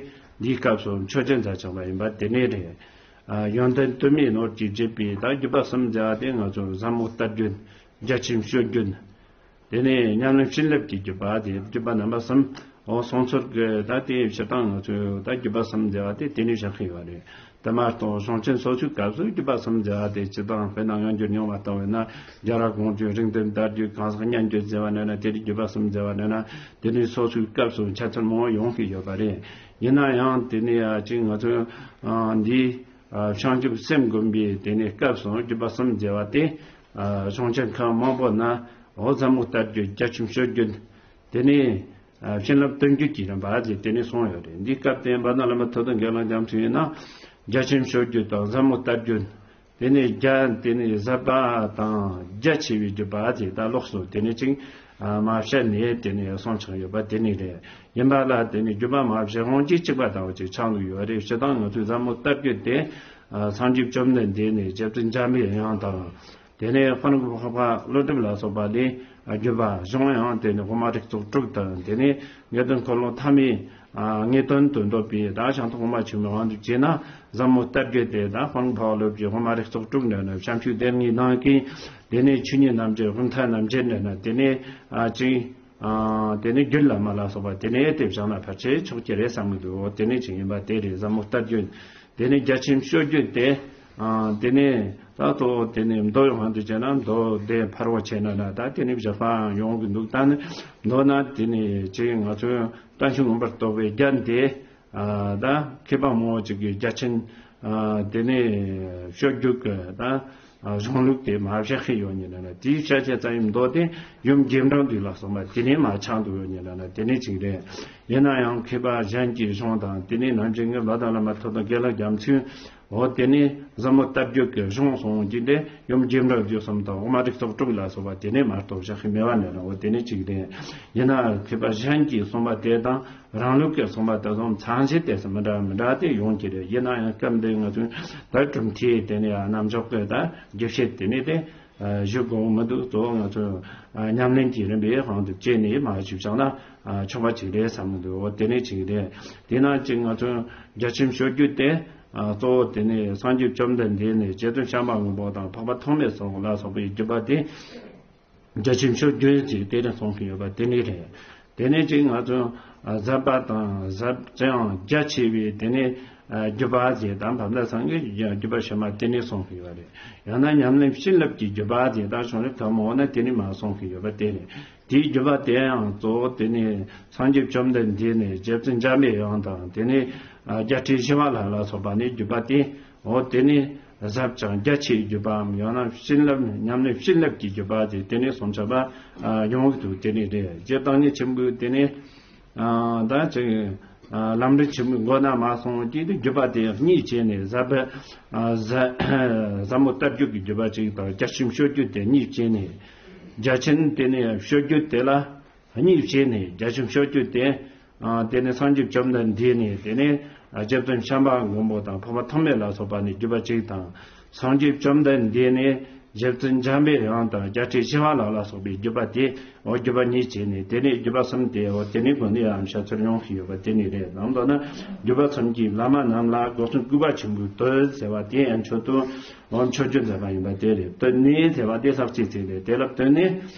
འདིའི་སྐབས་སུ་མཆོད་བརྗོད་མཛད་ཆོག་པ་ཡིན་པ་དེ་ནས་རེད། ཨ་ཡོན་ཏན་དུ་མའི་ནོར་གྱིས་བརྒྱུད་པའི་ད་བརྒྱུད་པ་གསུམ་མཛད་པ་དེ་ང་ཚོ་ཟབ་མོ་ལྟ་བརྗོད། རྒྱ་ཆེན་སྤྱོད་བརྗོད། དེ་ནས་ཉམས་ལེན་བྱིན་རླབས་ཀྱི་བརྒྱུད་པ་དེ་བརྒྱུད་པ་རྣམ་པ་གསུམ། འོ་སོང་ཚོར་གི་ད་དེ་སྤྱིར་བཏང་ང་ཚོས་ད་བརྒྱུད་པ་གསུམ་མཛད་པ་དེ་དེ་ནས་བཞག་གི་ཡོད་རེད། དེ་མ་གཏོགས་གཞུང་ཆེན་སོ་སོའི་སྐབས་སུ་བརྒྱུད་པ་གསུམ་མཛད་པ་དེ་སྤྱིར་བཏང་དཔེར་ན་ཡང་འགྱུར་མྱོང་བ་ལྟ་བས་ན། རྒྱལ་བ་དགོངས་བརྒྱུད་རིགས་ལྡན་དར་བརྒྱུད་གང་ཟག་སྙན་བརྒྱུད་ཟེར་བ་ནས་ན་དེ་རིགས་བརྒྱུད་པ་གསུམ་མཛད་པ་ནས་ན་དེ་ནས་སོ་སོའི་སྐབས་སུ་འཆད་ཚུལ་མང་པོ་ཡོང་གི་ཡོད་པ་རེད། ཡིན་ན་ཡང་དེ་ནས་ཅིག་ང་ཚོས་འདི་བྱང་ཆུབ་སེམས་སྒོམ་པའི་དེ་ནས་སྐབས་སུ་བརྒྱུད་པ་གསུམ་མཛད་པ་དེ། གཞུང་ཆེན་ཁག་མང་པོ་ན་འོ་ཟབ་མོ་ལྟ་བརྒྱུད། རྒྱ་ཆེན་སྤྱོད་བརྒྱུད། དེ་ནས་བྱིན་རླབས་སྟོན་བརྒྱུད་ཀྱི་རིམ་པ་ཟེར་དེ་ནས་གསུངས་ཡོད་རེད། འདིའི་སྐབས་དེ་བླ་ན་བླ་མ་ཐུབ་བསྟན་དགེ་ལེགས་རྒྱ་མཚོ་ཡིན་ན་རྒྱ་ཆེན་སྤྱོད་བརྒྱུད་དང་ཟབ་མོ་ལྟ་བརྒྱུད། དེ་ནས་རྒྱ་དེ་ནས་ཟབ་པ་དང་རྒྱ་ཆེ་བའི་བརྒྱུད་པ་ཟེར་ད་ལོགས་སུ་དེ་ནས་ཅིག་མ་བཤད་ནས་དེ་ནས་གསུངས་ཆགས་ཡོད་པ་དེ་ནས་རེད། ཡིན་པ་ལ་དེ་ནས་བརྒྱུད་པ་མ་བཤད་དབང་གིས་གཅིག་པ་དང་གཅིག་ཆགས་འདུག་ཡོད་རེད། སྤྱིར་བཏང་ང་ཚོའི་ཟབ་མོ་ལྟ་བརྒྱུད་དེ། སངས་རྒྱས་བཅོམ་ལྡན་འདས་ནས་རྗེ་བཙུན་འཇམ་པའི་དབྱངས་དང་། དེ་ནས་དཔལ་མགོན་འཕགས་པ་ཀླུ་སྒྲུབ་ལ་སོགས་པ་ལས་བརྒྱུད་པ་གཞུང་ཡང་དེ་ནས་དབུ་མ་རིགས་ཚོགས་དྲུག་དང་། དེ་ནས་ངེས་དོན་འཁོར་ལོ་ཐ་མའི་ངེས་དོན་དུ་འདོད་པའི་ད་ཞང་ཐང་དབུ་མ་ཆེན་མོའི་དབང་དུ་བྱས་ན་ཟབ་མོ་ལྟ་བརྒྱུད་དེ་ད་དཔལ་མགོན་འཕགས་པ་ཀླུ་སྒྲུབ་ཀྱི་དབུ་མ་རིགས་ཚོགས་དྲུག་འདྲ་ན་བྱམས་ཆོས་སྡེ་ལྔའི་ནང་གི། དེ་ནས་ཆོས་ཉིད་རྣམ་འབྱེད་དབུས་མཐའ་རྣམ་འབྱེད་འདྲ་ན་དེ་ནས་ཅིག་དེ་ནས་རྒྱུད་བླ་མ་ལ་སོགས་པ་དེ་ནས་དེ་བཞག་ན་ཕལ་ཆེར་ཆོག་གི་རེད་བསམ་གྱི་འདུག་དེ་ནས་ཅིག་ཡིན་པ་དེ་རེད། ཟབ་མོ་ལྟ་བརྒྱུད། དེ་ནས་རྒྱ་ཆེན་སྤྱོད་བརྒྱུད་དེ། དེ་ནས་ད་ལྟོ་དེ་ནས་མདོ་ཡོང་དུ་བྱས་ན་མདོ་སྡེ་ཕལ་བ་ཆེ་ན་ན་ད་དེ་ནས་བཞག་པའང་ཡོང་གི་འདུག་ད་ནི་མདོ་ན་དེ་ནས་ཅིག་ང་ཚོའི་བཀྲ་ཤིས་མངོན་པར་རྟོགས་པའི་རྒྱན་དེ། ད་མཁས་པ་མང་པོ་ཅིག་གིས་རྒྱ་ཆེན། དེ་ནས་སྤྱོད་བརྒྱུད་ཀྱི་ད་གཞུང་ལུགས་དེ་མ་བཞག་གི་ཡོད་ཉིད་ལ་ན་དེའི་ཤ་ཆེ་ཙམ་ཡིན་མདོ་དེ་ཡུམ་རྒྱས་འབྲིང་བསྡུས་ལ་སོགས་པ་དེ་ནས་མ་ཆགས་འདུག་ཡོད་ཉིད་ལ་ན་དེ་ནས་ཅིག་རེད། ཡིན་ན་ཡང་མཁས་པ་གཞན་གྱི་གཞུང་དང་དེ་ནས་ནམ་རྒྱུན་ངའི་བླ་དང་བླ་མ་ཐུབ་བསྟན་དགེ་ལེགས་རྒྱ་མཚོས་འོ་དེ་ནས་ཟབ་མོ་ལྟ་བརྒྱུད་ཀྱི་གཞུང་གསུང་རྒྱུ་དེ་ཡུམ་རྒྱས་འབྲིང་བསྡུས་གསུམ་དང་དབུ་མ་རིགས་ཚོགས་དྲུག་ལ་སོགས་པ་དེ་ནས་མ་གཏོགས་བཞག་གི་མེད་པ་ནས་ན་འོ་དེ་ནས་ཅིག་རེད། ཡིན་ན་མཁས་པ་གཞན་གྱིས་གསུངས་པ་དེ་དང་། རང་ལུགས་ཀྱི་གསུངས་པ་དེ་ཚོ་མཚན་གཞི་དེ་ཚོ་མི་འདྲ་མི་འདྲ་དེ་ཡོང་གི་རེད། ཡིན་ན་ཡང་སྐབས་འདི་ང་ཚོས་ད་གྲུབ་མཐའི་དེ་ནས་རྣམ་འཇོག་གི་ད་རྒྱས་བཤད་དེ་ནས་དེ་ཞུ་དགོས་མི་འདུག་གཙོ་བོ་ང་ཚོས་ཉམས་ལེན་གྱི་རིམ་པའི་དབང་དུ་བྱས་ནས་མ་ཞུས་བྱུང་ན་ཆོག་པ་ཅིག་རེད་བསམ་གི་འདུག་འོ་དེ་ནས་ཅིག་རེད། དེ་ན་ཅིག་ང་ཚོས་རྒྱ་ཆེན་སྤྱོད་བརྒྱུད་དེ་གཙོ་བོ་དེ་ནས་སངས་རྒྱས་བཅོམ་ལྡན་འདས་ནས་རྗེ་བཙུན་བྱམས་པ་མགོན་པོ་དང་འཕགས་པ་ཐོགས་མེད་སོགས་ལ་སོགས་པའི་བརྒྱུད་པ་དེ། རྒྱ་ཆེན་སྤྱོད་བརྒྱུད་ཅེས་དེ་རིང་གསུང་གི་ཡོད་པ་དེ་ནི་རེད། དེ་ནས་ཅིག་ང་ཚོས་ཟབ་པ་དང་ཟབ་ཅིང་རྒྱ་ཆེ་བའི་དེ་ནས་བརྒྱུད་པ་ཟེར་དང་བམ་ཟླ་ཚང་གི་བརྒྱུད་པ་ཕྱི་མ་དེ་ནས་གསུང་གི་ཡོད་རེད། ཡང་ན་ཉམས་ལེན་བྱིན་རླབས་ཀྱི་བརྒྱུད་པ་ཟེར་དང་བྱུང་རབས་ཐོག་མ་འོ་ན་དེ་ནས་མ་གསུང་གི་ཡོད་པ་དེ་རེད། དེའི་བརྒྱུད་པ་དེ་ཡང་གཙོ་བོ་དེ་ནས་སངས་རྒྱས་བཅོམ་ལྡན་འདས་ནས་རྗེ་བཙུན་འཇམ་པའི་དབྱངས་དང་དེ་ནས་རྒྱལ་སྲས་ཞི་བ་ལྷ་ལ་སོགས་པ་ནས་བརྒྱུད་པ་དེ། འོ་དེ་ནི་ཟབ་ཅིང་རྒྱ་ཆེའི་བརྒྱུད་པའམ་ཡང་ན་བྱིན་རླབས་ཉམས་ལེན་བྱིན་རླབས་ཀྱི་བརྒྱུད་པ་དེ་དེ་ནས་སོང་ཆ་པ་ཡོང་གི་འདུག་དེ་ནི་རེད། རྗེ་བདག་ཉིད་ཆེན་པོས་དེ་ནི་ད་ཅིག་ལམ་རིམ་ཆེན་པོའི་མགོ་ན་མ་སོང་གི་དེ་བརྒྱུད་པ་དེ་གཉིས་བྱས་ནས་ཟབ་པ་ཟབ་མོ་ལྟ་བརྒྱུད་ཀྱི་བརྒྱུད་པ་གཅིག་དང་རྒྱ་ཆེན་སྤྱོད་བརྒྱུད་དེ་གཉིས་བྱས་ནས་རྒྱ་ཆེན་དེ་ནས་སྤྱོད་བརྒྱུད་དེ་ལ། གཉིས་བྱས་ནས་རྒྱ་ཆེན་སྤྱོད་བརྒྱུད་དེ། དེ་ནས་སངས་རྒྱས་བཅོམ་ལྡན་འདས་ནས་དེ་ནས་རྗེ་བཙུན་བྱམས་པ་མགོན་པོ་དང་འཕགས་པ་ཐོགས་མེད་ལ་སོགས་པ་ནས་བརྒྱུད་པ་གཅིག་དང་། སངས་རྒྱས་བཅོམ་ལྡན་འདས་ནས་རྗེ་བཙུན་འཇམ་པའི་དབྱངས་དང་རྒྱལ་སྲས་ཞི་བ་ལྷ་ལ་སོགས་པའི་བརྒྱུད་པ་དེ་འོ་བརྒྱུད་པ་གཉིས་བྱས་ནས་དེ་ནས་བརྒྱུད་པ་གསུམ་དེ་འོ་དེ་ནས་དགོན་སྡེ་ཡང་ཤ་ཚུར་ཡོང་གི་ཡོད་པ་དེ་ནས་རེད། ནང་དུ་ན་བརྒྱུད་པ་གསུམ་གྱི་བླ་མ་རྣམས་ལ་སྒོ་གསུམ་གུས་པ་ཆེན་པོས་བསྟོད་ཟེར་བ་དེ་ཡང་མཆོད་དོ། འོ་མཆོད་བརྗོད་མཛད་པ་ཡིན་པ་དེ་རེད། བསྟོད་ནས་ཟེར་བ་དེ་ས་བཅད་ཚིག་རེད། དེ་ལ་བསྟོད་ནས།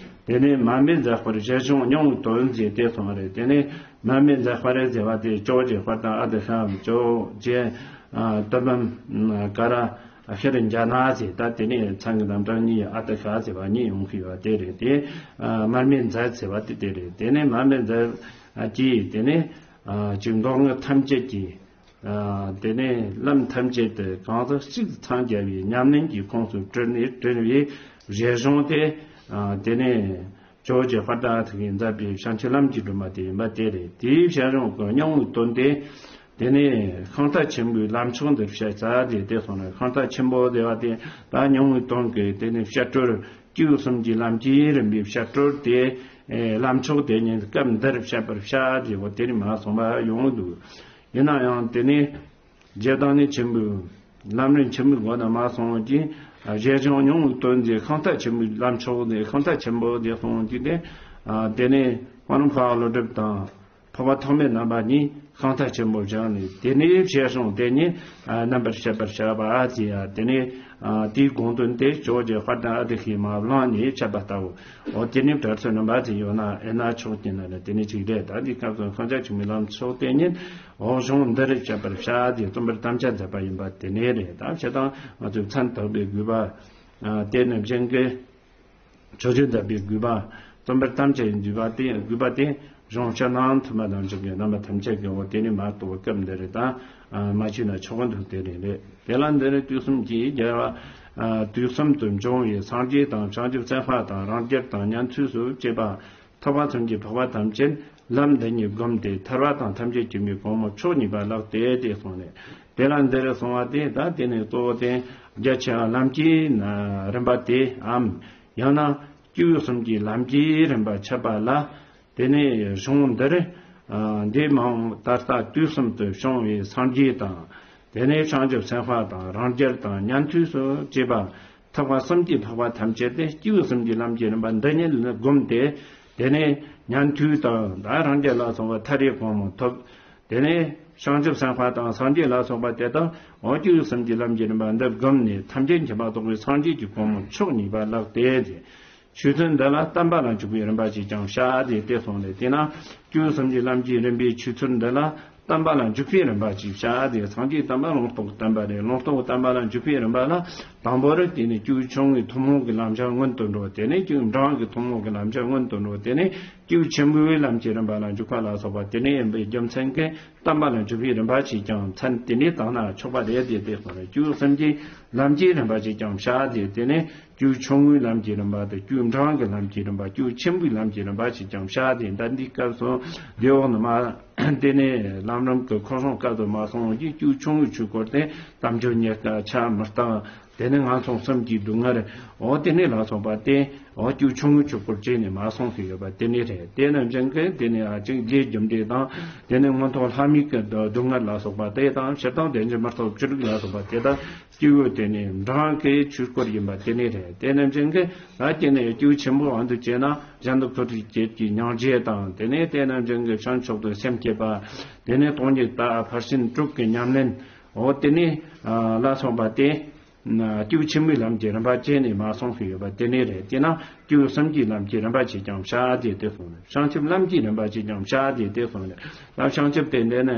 དེ་ནས་མར་མེ་མཛད་པར་ཞལ་བྱུང་སྙིང་པོའི་དོན་མཛད་དེ་གསུངས་པ་རེད། དེ་ནས་མར་མེ་མཛད་པ་རེད་ཟེར་བ་དེ་ཇོ་བོ་རྗེ་དཔལ་ལྡན་ཨ་ཏི་ཤ་ཇོ་བོ་རྗེ་སྟོད་འབུམ་ཀ་ར་ཤྲཱི་ཛྙཱ་ན་ཟེར་ད་དེ་ནས་མཚན་གྱི་རྣམ་གྲངས་གཉིས་ཨ་ཏི་ཤ་ཟེར་བ་གཉིས་ཡོང་གི་ཡོད་དེ་རེད། དེ་མར་མེ་མཛད་ཟེར་བ་དེ་དེ་རེད། དེ་ནས་མར་མེ་མཛད་ཀྱིས་དེ་ནས་ཅིག་མདོ་སྔགས་ཐམས་ཅད་ཀྱི། དེ་ནས་ལམ་ཐམས་ཅད་དུ་གང་ཟག་གཅིག་འཚང་རྒྱ་བའི་ཉམས་ལེན་གྱི་ཁོངས་སུ་གྲུབ་ནས་གྲུབ་པའི་རྗེས་བྱུང་སྟེ། དེ་ནས་ཇོ་བོ་རྗེ་དཔལ་ལྡན་ཨ་ཏི་ཤ་གིས་མཛད་པའི་བྱང་ཆུབ་ལམ་གྱི་སྒྲོན་མ་དེ་ཡིན་པ་དེ་རེད། དེའི་ཞལ་བྱུང་གི་སྙིང་པོའི་དོན་དེ། དེ་ནས་ཤིང་རྟ་ཆེན་པོའི་ལམ་མཆོག་འདིར་བཤད་ཙ་དེ་དེ་སོང་ན་ཤིང་རྟ་ཆེན་པོ་ཟེར་བ་དེ་ད་སྙིང་པོའི་དོན་གྱི་དེ་ནས་བཤད་སྲོལ་སྐྱེས་བུ་གསུམ་གྱི་ལམ་གྱི་རིམ་པའི་བཤད་སྲོལ་དེ། ལམ་མཆོག་དེ་ཉིད་སྐབས་འདིར་བཤད་པར་བྱ་ཟེར་བ་དེ་ནི་མ་གསུངས་པ་ཡོང་གི་འདུག་ཡིན་ན་ཡང་དེ་ནི་རྗེ་བདག་ཉིད་ཆེན་པོའི་ལམ་རིམ་ཆེན་པོའི་སྒོ་ནས་མ་སོང་གི་ཞལ་བྱུང་སྙིང་པོའི་དོན་མཛད་ཤིང་རྟ་ཆེན་པོའི་ལམ་མཆོག་ནས་ཤིང་རྟ་ཆེན་པོ་དེ་སོང་གི་དེ། དེ་ནས་དཔལ་འཕགས་པ་ཀླུ་སྒྲུབ་དང་འཕགས་པ་ཐོགས་མེད་རྣམ་པ་གཉིས་ཤིང་རྟ་ཆེན་པོ་བཞེངས་ནས་དེ་ནས་ཞལ་བྱུང་དེ་ཉིད་རྣམ་པར་བཤད་པར་བྱ་བ་ཟེར་ཡ་དེ་ནས་ ཨ་དེའི་དགོངས་དོན་དེ་ཇོ་བོ་རྗེ་དཔལ་ལྡན་ཨ་ཏི་ཤའི་མ་བླངས་ནས་འཆད་པ་ལྟ་བུ། འོ་དེ་ནས་དྲག་ཚུལ་རིམ་པ་དེ་ཡོད་ན་ཨེ་ན་ཕྱོགས་ཀྱི་ནང་ལ་དེ་ནས་ཅིག་རེད། ད་འདི་སྐབས་སུ་ཤིང་བྱ་ཆུང་མའི་ལམ་སོགས་དེ་ཉིད་འོག་གཞུང་འདིར་བཤད་པར་བྱ་སྟེ་རྩོམ་པར་དམ་བཅའ་མཛད་པ་ཡིན་པ་དེ་ནས་རེད། ད་བྱེད་སྟངས་ང་ཚོས་མཚན་བཏགས་པའི་དགོས་པ། ཨ་དེ་ནས་གཞན་གྱི་ཕྱོགས་ཆོས་མཛད་པའི་དགོས་པ། རྩོམ་པར་དམ་བཅའ་ཡི་འདུས་པ་དེ་དགོས་པ་དེ་གཞུང་སྤྱི་ནང་མཐུན་པ་དང་འཇུག་པའི་རྣམ་པ་ཐམས་ཅད་ཀྱི་འོག་དེ་ནས་མ་གཏོགས་སྐབས་འདི་རེད། ད་མ་ཆུད་ན་ཆོག་གི་འདུག་དེ་རེད་རེད། དེ་ལ་འདི་ནི་དུས་གསུམ་གྱི་རྒྱལ་བ། དུས་གསུམ་དུ་འབྱུང་བའི་སངས་རྒྱས་དང་བྱང་ཆུབ་སེམས་དཔའ་དང་རང་རྒྱལ་དང་ཉན་ཐོས་སུ་སྐྱེས་པ། ཐེག་པ་གསུམ་གྱི་འཕགས་པ་ཐམས་ཅད་ལམ་འདི་ཉིད་བསྒོམས་ཏེ་ཐར་པ་དང་ཐམས་ཅད་མཁྱེན་པའི་གོ་འཕང་མཆོག་གཉིས་པ་ལགས་ཏེ་དེ་གསུངས་ནས། དེ་ལ་འདིར་གསུངས་པ་དེ་ད་དེ་ནས་གཙོ་བོ་དེ་རྒྱ་ཆེ་བ་ལམ་གྱི་རིམ་པ་དེའམ། ཡང་ན་སྐྱེས་བུ་གསུམ་གྱི་ལམ་གྱི་རིམ་པ་འཆད་པ་ལ། དེ་ནས་གཞུང་འདིར། འདི་མ་འོངས་ད་ལྟ་དུས་གསུམ་དུ་བྱུང་བའི་སངས་རྒྱས་དང་། དེ་ནས་བྱང་ཆུབ་སེམས་དཔའ་དང་རང་རྒྱལ་དང་ཉན་ཐོས་སུ་སྐྱེས་པ། ཐེག་པ་གསུམ་གྱི་འཕགས་པ་ཐམས་ཅད་དེ་སྐྱེས་བུ་གསུམ་གྱི་ལམ་གྱི་རིམ་པ་འདི་ཉིད་ལ་བསྒོམས་ཏེ། དེ་ནས་ཉན་ཐོས་དང་ད་རང་རྒྱལ་ལ་སོགས་པ་ཐར་པའི་གོ་འཕང་ཐོབ། དེ་ནས་བྱང་ཆུབ་སེམས་དཔའ་དང་སངས་རྒྱས་ལ་སོགས་པ་དེ་དག་འོ་སྐྱེས་བུ་གསུམ་གྱི་ལམ་གྱི་རིམ་པ་འདི་བསྒོམས་ནས་ཐམས་ཅད་མཁྱེན་པ་རྟོགས་པའི་སངས་རྒྱས་ཀྱི་གོ་འཕང་མཆོག་གཉིས་པ་ལགས་ཏེ། ཆོས་ཚུལ་འདི་ལ་བསྟན་པ་ལ་འཇུག་པའི་རིམ་པ་ཞེས་ཀྱང་བྱ་སྟེ་དེ་གསུངས་ནས། དེས་ན་སྐྱེས་བུ་གསུམ་གྱི་ལམ་གྱི་རིམ་པའི་ཆོས་ཚུལ་འདི་ལ་བསྟན་པ་ལ་འཇུག་པའི་རིམ་པ་ཞེས་བྱ་སྟེ། སངས་རྒྱས་བསྟན་པ་ལུང་རྟོགས་བསྟན་པ་རེད། ལུང་རྟོགས་བསྟན་པ་ལ་འཇུག་པའི་རིམ་པ་ལ་དང་པོར་དེ་ནས་སྐྱེས་བུ་ཆུང་ངུའི་ཐུན་མོང་གི་ལམ་བྱ་སྔོན་དུ་འགྲོ། དེ་ནས་སྐྱེས་བུ་འབྲིང་གི་ཐུན་མོང་གི་ལམ་བྱ་སྔོན་དུ་འགྲོ། དེ་ནས་སྐྱེས་བུ་ཆེན་པོའི་ལམ་གྱི་རིམ་པ་ལ་འཇུག་པ་ལ་སོགས་པ་དེ་ནས་ཡིན་པའི་རྒྱུ་མཚན་གྱིས་བསྟན་པ་ལ་འཇུག་པའི་རིམ་པ་ཞེས་ཀྱང་མཚན་དེ་ནས་བཏགས་ན་ཆོག་པ་རེད་དེ། དེ་གསུངས་ནས་སྐྱེས་བུ་གསུམ་གྱི་ལམ་གྱི་རིམ་པ་ཞེས་ཀྱང་བྱ་སྟེ། དེ་ནས་སྐྱེས་བུ་ཆུང་ངུའི་ལམ་གྱི་རིམ་པ་དང་། སྐྱེས་བུ་འབྲིང་གི་ལམ་གྱི་རིམ་པ། སྐྱེས་བུ་ཆེན་པོའི་ལམ་གྱི་རིམ་པ་ཞེས་ཀྱང་བྱ་སྟེ། ད་འདིའི་སྐབས་སུ་དེ་འོག་ནས་མ། དེ་ནས་ལམ་རིམ་གྱི་འཁོར་གཞུང་སྐབས་སུ་མ་སོང་གི་སྐྱེས་བུ་ཆུང་ངུའི་ཆོས་སྐོར་དེ་དམ་ཆོས་ཉེར་ལྔ་ཆ་མི་གཏང་། དེ་ནས་ངན་སོང་གསུམ་གྱི་སྡུག་བསྔལ། འོ་དེ་ནས་ལ་སོགས་པ་དེ། འོ་སྐྱེས་བུ་ཆུང་ངུའི་ཆོས་སྐོར་བྱས་ནས་མ་སོང་ཟེར་ཡོད་པ་དེ་ནས་རེད། དེ་ནས་གཞན་གྱི་དེ་ནས་ཨ་ཅིག་ལས་རྒྱུ་འབྲས་དང་། དེ་ནས་མངོན་མཐོ་ལྷ་མིའི་གི་སྡུག་བསྔལ་ལ་སོགས་པ་དེ་དང་། སྤྱིར་བཏང་དེ་འདྲའི་མི་རྟག་པའི་ཆོས་དྲུག་ལ་སོགས་པ་དེ་དག་སྐྱེས་བུ་དེ་ནས་འབྲིང་གི་ཆོས་སྐོར་ཡིན་པ་དེ་ནས་རེད། དེ་ནས་གཞན་གྱི་ད་དེ་ནས་སྐྱེས་བུ་ཆེན་པོ་འོག་ཏུ་བྱས་ན་གཞན་དུ་འཁོར་བའི་སྐྱེས་ཀྱི་སྙིང་རྗེ་དང་། དེ་ནས་དེ་ནས་གཞན་གྱི་བྱང་ཆུབ་ཏུ་སེམས་བསྐྱེད་པ། དེ་ནས་སྟོང་ཉིད་ལྟ་ཕར་ཕྱིན་དྲུག་གི་ཉམས་ལེན། འོ་དེ་ནས་ལ་སོགས་པ་དེ། སྐྱེས་བུ་ཆེན་པོའི་ལམ་གྱི་རིམ་པ་བྱས་ནས་མ་སོང་ཟེར་ཡོད་པ་དེ་ནས་རེད། དེས་ན་སྐྱེས་བུ་གསུམ་གྱི་ལམ་གྱི་རིམ་པ་ཞེས་ཀྱང་བྱ་སྟེ་དེ་གསུངས་ནས། བྱང་ཆུབ་ལམ་གྱི་རིམ་པ་ཞེས་ཀྱང་བྱ་སྟེ་དེ་གསུངས་ནས། ལམ་བྱང་ཆུབ་དེ་འདི་ནི་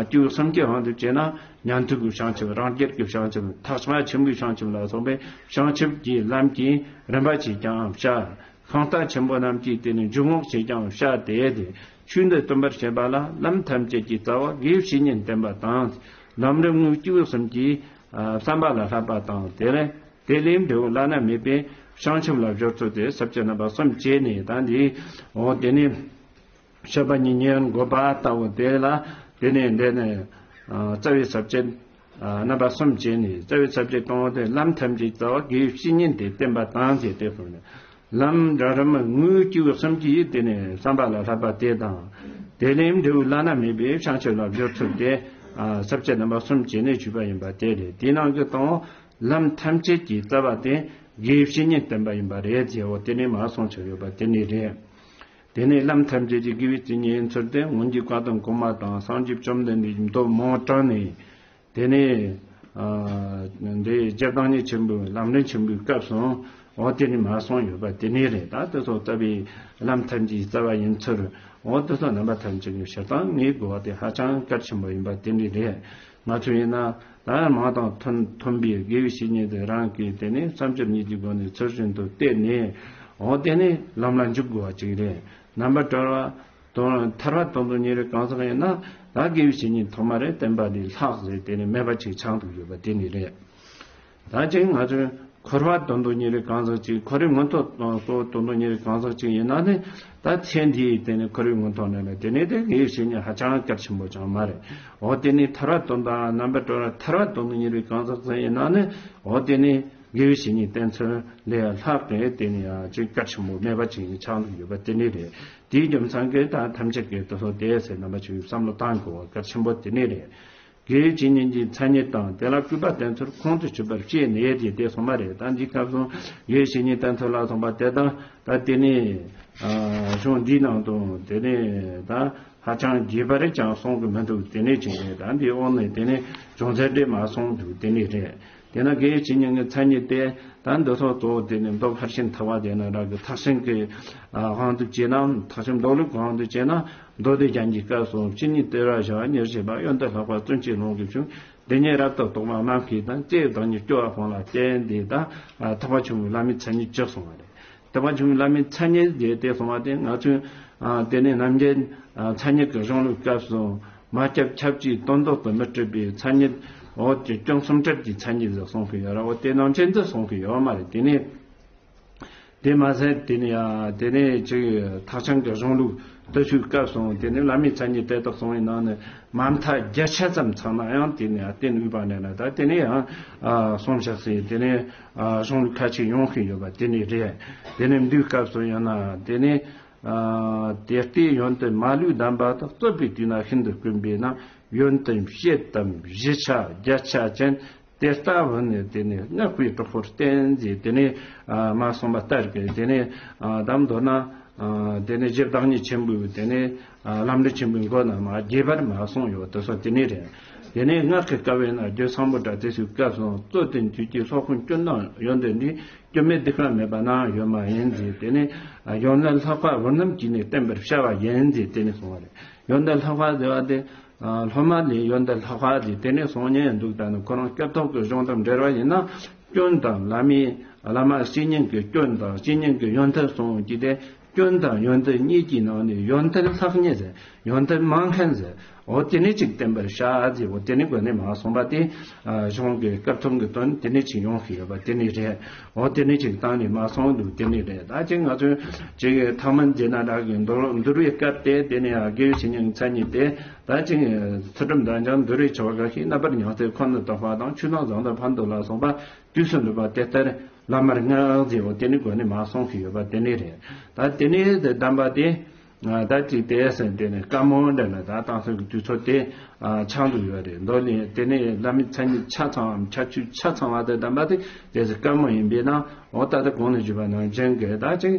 སྐྱེས་བུ་གསུམ་གྱི་དབང་དུ་བྱས་ན་ཉན་ཐོས་ཀྱི་བྱང་ཆུབ། རང་རྒྱལ་གྱི་བྱང་ཆུབ། ཐེག་པ་ཆེན་པོའི་བྱང་ཆུབ་ལ་སོགས་པའི་བྱང་ཆུབ་ཀྱི་ལམ་གྱི་རིམ་པ་ཞེས་ཀྱང་བྱ། ཤིང་རྟ་ཆེན་པོ་རྣམས་ཀྱིས་དེ་ནི་འཇུག་ངོགས་ཞེས་ཀྱང་བྱ་སྟེ། ཆོས་འདི་སྟོན་པར་བྱེད་པ་ལ་ལམ་ཐམས་ཅད་ཀྱི་རྩ་བ་དགེ་བའི་བཤེས་གཉེན་བསྟེན་པ་དང་། ལམ་རིམ་དངོས་སྐྱེས་བུ་གསུམ་གྱི་བསམ་པ་ལ་བསླབ་པ་དང་། དེ་ལས་དེ་ལས་འབྲས་བུ་བླ་ན་མེད་པའི་བྱང་ཆུབ་ལ་སྦྱོར་ཚུལ་དེ་ས་བཅད་རྣམ་པ་གསུམ་བྱས་ནས། ད་འདི་འོ་དེ་ནི་བཤད་པ་ཉིད་ཉན་དགོས་པ་ལྟ་བུ་དེ་ལ། དེ་ནས་འདི་ནི་རྩ་བའི་ས་བཅད་རྣམ་པ་གསུམ་བྱས་ནས། རྩ་བའི་ས་བཅད་དང་པོ་དེ་ལམ་ཐམས་ཅད་རྩ་བ་དགེ་བའི་བཤེས་གཉེན་དེ་བསྟེན་པ་དང་ཞེས་དེ་གསུངས་ནས། ལམ་འབྲིང་རིམ་དངོས་སྐྱེས་བུ་གསུམ་གྱི་དེ་ནས་བསམ་པ་ལ་བསླབ་པ་དེ་དང་། དེ་ལས་འབྲས་བུ་བླ་ན་མེད་པའི་བྱང་ཆུབ་ལ་སྦྱོར་ཚུལ་དེ། ས་བཅད་རྣམ་པ་གསུམ་བྱས་ནས་ཞུས་པ་ཡིན་པ་དེ་རེད། དེའི་ནང་གི་དང་པོ་ལམ་ཐམས་ཅད་ཀྱི་རྩ་བ་དེ་དགེ་བའི་བཤེས་གཉེན་བསྟེན་པ་ཡིན་པ་རེད་ཅེས་འོ་དེ་ནས་མ་གསུངས་ཆོག་ཡོད་པ་དེ་ནས་རེད། དེ་ནས་ལམ་ཐམས་ཅད་ཀྱི་དགེ་བའི་བཤེས་གཉེན་ཚུལ་དེ་སྔོན་གྱི་བཀའ་དང་གོང་མ་དང་། སངས་རྒྱས་བཅོམ་ལྡན་འདས་ཀྱིས་མདོ་མང་དྲངས་ནས། དེ་ནས་འདི་རྗེ་བདག་ཉིད་ཆེན་པོའི་ལམ་རིམ་ཆེན་པོའི་སྐབས་སུ་འོ་དེ་ནས་མ་གསུངས་ཡོད་པ་དེ་ནས་རེད། ད་དེ་ཚོ་ལྟ་བུའི་ལམ་ཐམས་ཅད་ཀྱི་རྩ་བ་ཡིན་ཚུལ། འོ་དེ་ཚོ་རྣམ་པ་ཐམས་ཅད་ཀྱི་བཤད་སྟངས་ངེས་དགོས་པ་དེ་ཧ་ཅང་གལ་ཆེན་པོ་ཡིན་པ་དེ་ནས་རེད། ང་ཚོ་ཡིན་ན་ད་མང་དང་མཐུན་མཐུན་པའི་དགེ་བའི་བཤེས་གཉེན་དེ་རང་གིས་དེ་ནས་བསམ་སྦྱོར་གཉིས་ཀྱི་སྒོ་ནས་ཚུལ་བཞིན་དུ་བལྟས་ནས། འོ་དེ་ནས་ལམ་ལ་འཇུག་དགོས་པ་ཅིག་རེད། རྣམ་པར་གྲོལ་བ་དང་ཐར་པ་དོན་དུ་གཉེར་བའི་གང་ཟག་ཡིན་ན། ད་དགེ་བའི་བཤེས་གཉེན་ཐོག་མ་རེ་བསྟེན་པ་ལས་ལྷག་ཟེར་དེ་ནི་མེད་པ་ཅིག་ཆགས་འདུག་ཡོད་པ་དེ་ནི་རེད། ད་ཅིག་ང་ཚོས་འཁོར་བ་དོན་དུ་གཉེར་བའི་གང་ཟག་ཅིག་འཁོར་བའི་མངོན་མཐོ་གཙོ་བོ་དོན་དུ་གཉེར་བའི་གང་ཟག་ཅིག་ཡིན་ན་ནི། ད་ཚེ་འདིའི་དེ་ནི་འཁོར་བའི་མངོན་མཐོ་ནང་ལ་དེ་ནི་དེ་དགེ་བའི་བཤེས་གཉེན་ཧ་ཅང་གལ་ཆེན་པོ་ཅང་མ་རེད། འོ་དེ་ནི་ཐར་པ་དོན་དང་རྣམ་པར་གྲོལ་བ་ཐར་པ་དོན་དུ་གཉེར་བའི་གང་ཟག་ཅིག་ཡིན་ན་ནི། འོ་དེ་ནི་དགེ་བའི་བཤེས་གཉེན་བསྟེན་ཚུལ་ལས་ལྷག་གི་དེ་ནི་ཡང་ཅིག་གལ་ཆེན་པོ་མེད་པ་ཅིག་ཆགས་འདུག་ཡོད་པ་དེ་ནི་རེད། དེའི་རྒྱུ་མཚན་གྱིས་ད་ཐམས་ཅད་ཀྱིས་དེ་ཚོ་དེ་ཟེར་རྣམ་པ་ཅིག་བསམ་བློ་བཏང་དགོས་པ་གལ་ཆེན་པོ་དེ་ནི་རེད། དགེ་བའི་བཤེས་གཉེན་གྱི་མཚན་ཉིད་དང་། དེ་ལ་སྐུར་པ་བསྟེན་ཚུལ་ཁོང་དུ་ཆུད་པར་བཤད་ནས་དེ་དེ་གསུངས་པ་རེད། ད་འདི་སྐབས་སུ་དགེ་བའི་བཤེས་གཉེན་བསྟེན་ཚུལ་ལ་སོགས་པ་དེ་དང་། ད་དེ་ནི་གཞུང་འདིའི་ནང་དུ་དེ་ནི་ད་ཧ་ཅང་རྒྱས་པ་རེ་ཅང་གསུང་གི་མི་འདུག་དེ་ནི་ཅིག་རེད། ད་འདིའི་འོག་ནས་དེ་ནི་ཅུང་ཟད་རེ་མ་གསུངས་འདུག་དེ་ནི་རེད། ཡིན་ན་དགེ་བའི་བཤེས་གཉེན་གྱི་མཚན་ཉིད་དེ་ད་འདི་ཚོ་གཙོ་བོ་དེ་ནི་མདོ་མཁར་ཆེན་ཐེག་པ་དེ་ནི་རང་གི་ཐེག་ཆེན་གྱི་ཨ་དབང་དུ་བྱས་ན། ཐེག་ཆེན་མདོ་ལུགས་ཀྱི་དབང་དུ་བྱས་ན། མདོ་སྡེ་རྒྱན་གྱི་སྐབས་སུ་བཤེས་གཉེན་སྟེར་བར་བྱ་བ་ཉེར་བཞི་པ། ཡོན་ཏན་ལྷག་པ་བརྩོན་བཅས་ལོངས་སྐུའི་ཕྱོགས། སྡེ་སྙེད་རབ་ཏུ་རྟོགས་པ་སྨྲ་མཁས་དང་། བཅས་བདག་ཉིད་སྐྱོ་བ་སྤངས་ལ་བརྟེན་ཏེ། ད་ཐེག་པ་ཆེན་པོའི་བླ་མའི་མཚན་ཉིད་བཅུ་གསུངས་པ་རེད། ཐེག་པ་ཆེན་པོའི་བླ་མའི་མཚན་ཉིད་དེ་དེ་གསུངས་པ་དེ་ང་ཚོས་ཨ་དེ་ནས་རྣམ་འགྲེལ་ཨ་མཚན་ཉིད་ཀྱི་གཞུང་ལུགས་སྐབས་སུ། མ་སྐྱེས་ཁྱབ་བྱེད་དོན་ལྡོག་ཏུ་མི་སྲིད་པའི་མཚན་ཉིད། འོ་དེ་སྐྱོན་གསུམ་གྲུབ་ཀྱི་མཚན་ཉིད་ཟེར་གསུང་གི་ཡོད་ར། འོ་དེ་ནང་བཞིན་དུ་གསུང་གི་ཡོད་མ་རེད། དེ་ནས་དེ་མ་ཟད་དེ་ནས་ཨ་དེ་ནས་ཅིག་ཐེག་ཆེན་གྱི་གཞུང་ལུགས་དེ་ཚོའི་སྐབས་སུ་དེ་ནས་བླ་མའི་མཚན་ཉིད་དེ་དག་གསུང་བའི་ནང་ནས་མ་མཐའ་བརྒྱ་ཆ་ཙམ་ཚང་ན་ཡང་དེ་ནས་བསྟན་འོས་པ་ནས་ན། ད་དེ་ནས་ཡང་ཨ་གསུང་བཞག་སའི་དེ་ནས་ཨ་གཞུང་ལུགས་ཁ་ཅིག་ཡོང་གི་ཡོད་པ་དེ་ནས་རེད། དེ་ནས་འདིའི་སྐབས་སུ་ཡང་ན་དེ་ནས་ཨ་དེ་ལྟའི་ཡོན་ཏན་མ་ལུས་ལྡན་པ་དག་རྩོད་པའི་དུས་ན་ཤིན་ཏུ་དཀོན་པས་ན། ཡོན་ཏན་བྱེད་དམ་བཞི་ཆ་བརྒྱ་ཆ་ཅན། དེ་ལྟ་བུ་ནི་དེ་ནས་བསྔགས་པའི་གྲོགས་པོར་བསྟེན་ཟེར། དེ་ནས་ཨ་མ་གསུངས་པ་ལྟར་གྱི་དེ་ནས་ཨ་དམ་མདོར་ན་ཨ་དེ་ནས་རྗེ་བདག་ཉིད་ཆེན་པོའི་དེ་ནས་ཨ་ལམ་རིམ་ཆེན་པོའི་མགོ་ན་མ་རྒྱས་པར་མ་གསུངས་ཡོད་དེ་སོགས་དེ་ནས་རེད། དེ་ནས་སྔགས་ཀྱི་བསྐལ་པའི་ན་རྒྱུད་སམ་བྷོ་ཊ་དེ་ཚོའི་སྐབས་སུ་རྩོད་དེ་འཇུག་ཀྱི་སློབ་དཔོན་སྐྱོན་དང་ཡོན་ཏན་འདི། སྐྱོན་མེད་སྡིག་པ་མེད་པ་ན་ཡོད་མ་ཡིན་ཟེར། དེ་ནས་ཡོན་ཏན་ལྷག་པ་བུ་རྣམས་ཀྱིས་ནི་བསྟན་པར་བྱ་བ་ཡིན་ཟེར། དེ་ནས་གསུངས་པ་རེད། ཡོན་ཏན་ལྷག་པ་ཟེར་བ་དེ་སློབ་མ་ལས་ཡོན་ཏན་ལྷག་པ་ཟེར་དེ་ནས་གསུང་ཉན་འདུག་ད་ནི་ཁོ་རང་སྐབས་ཐོག་གི་གཞུང་དང་འབྲེལ་བ་ཡིན་ན། སྐྱོན་དང་བླ་མའི་བླ་མ་བཤེས་གཉེན་གྱི་སྐྱོན་དང་བཤེས་གཉེན་གྱི་ཡོན་ཏན་གསུངས་ཀྱི་དེ། སྐྱོན་དང་ཡོན་ཏན་གཉིས་ཀྱི་ནང་ནས་ཡོན་ཏན་ལྷག་མཁན་ཟེར། ཡོན་ཏན་མང་མཁན་ཟེར། འོ་དེ་ནས་ཅིག་བསྟན་པར་བྱ་ཟེར། འོ་དེ་ནས་དགོན་ནས་མ་གསུངས་པ་དེ། ཨ་གཞུང་གི་སྐབས་ཐོག་གི་དོན་དེ་ནས་ཅིག་ཡོང་གི་ཡོད་པ་དེ་ནས་རེད། འོ་དེ་ནས་ཅིག་བཏང་ནས་མ་གསུངས་འདུག་དེ་ནས་རེད། ད་ཅིག་ང་ཚོས་ཅིག་ཐ་མལ་འདི་ན་རག་གི་འདུལ་འདུལ་བའི་སྐབས་དེ། དེ་ནས་ཨ་དགེ་བའི་བཤེས་གཉེན་མཚན་ཉིད་དེ། ད་ཅིག་ཚུལ་ཁྲིམས་དམ་བཅའ་འདུལ་བའི་ཆོ་ག་ཤིག་རྣམ་པར་ཉམས་ཏེ་ཁོ་ནི་དག་པ་དང་ཆོས་དང་ཟང་ཐལ་ཕ་མདོ་ལ་སོགས་པ། དུས་སུ་འདུག་པ་དེ་ལྟར་བླ་མར་བསྔགས་ཟེར། འོ་དེ་ནི་དགོན་ནས་མ་གསུངས་ཤིག་ཡོད་པ་དེ་ནི་རེད། ད་དེ་ནི་གདམས་པ་དེ། ད་ཅིག་དེ་ཟེར་དེ་ནི་བཀའ་མོལ་འདྲ་ན་ད་བཏང་སོང་གི་དུས་ཚོད་དེ་ཆགས་འདུག་ཡོད་རེད། མདོ་ནི་དེ་ནི་བླ་མའི་མཚན་ཉིད་ཆ་ཚང་བའམ་ཁྱད་ཆོས་ཆ་ཚང་བ་དེ་གདམས་པ་དེ་དེ་ཟེར་བཀའ་མོལ་ཡིན་པས་ན། འོ་ད་ལྟ་གོང་ནས་ཞུས་པ་ནང་བཞིན་གྱི་ད་ཅིག་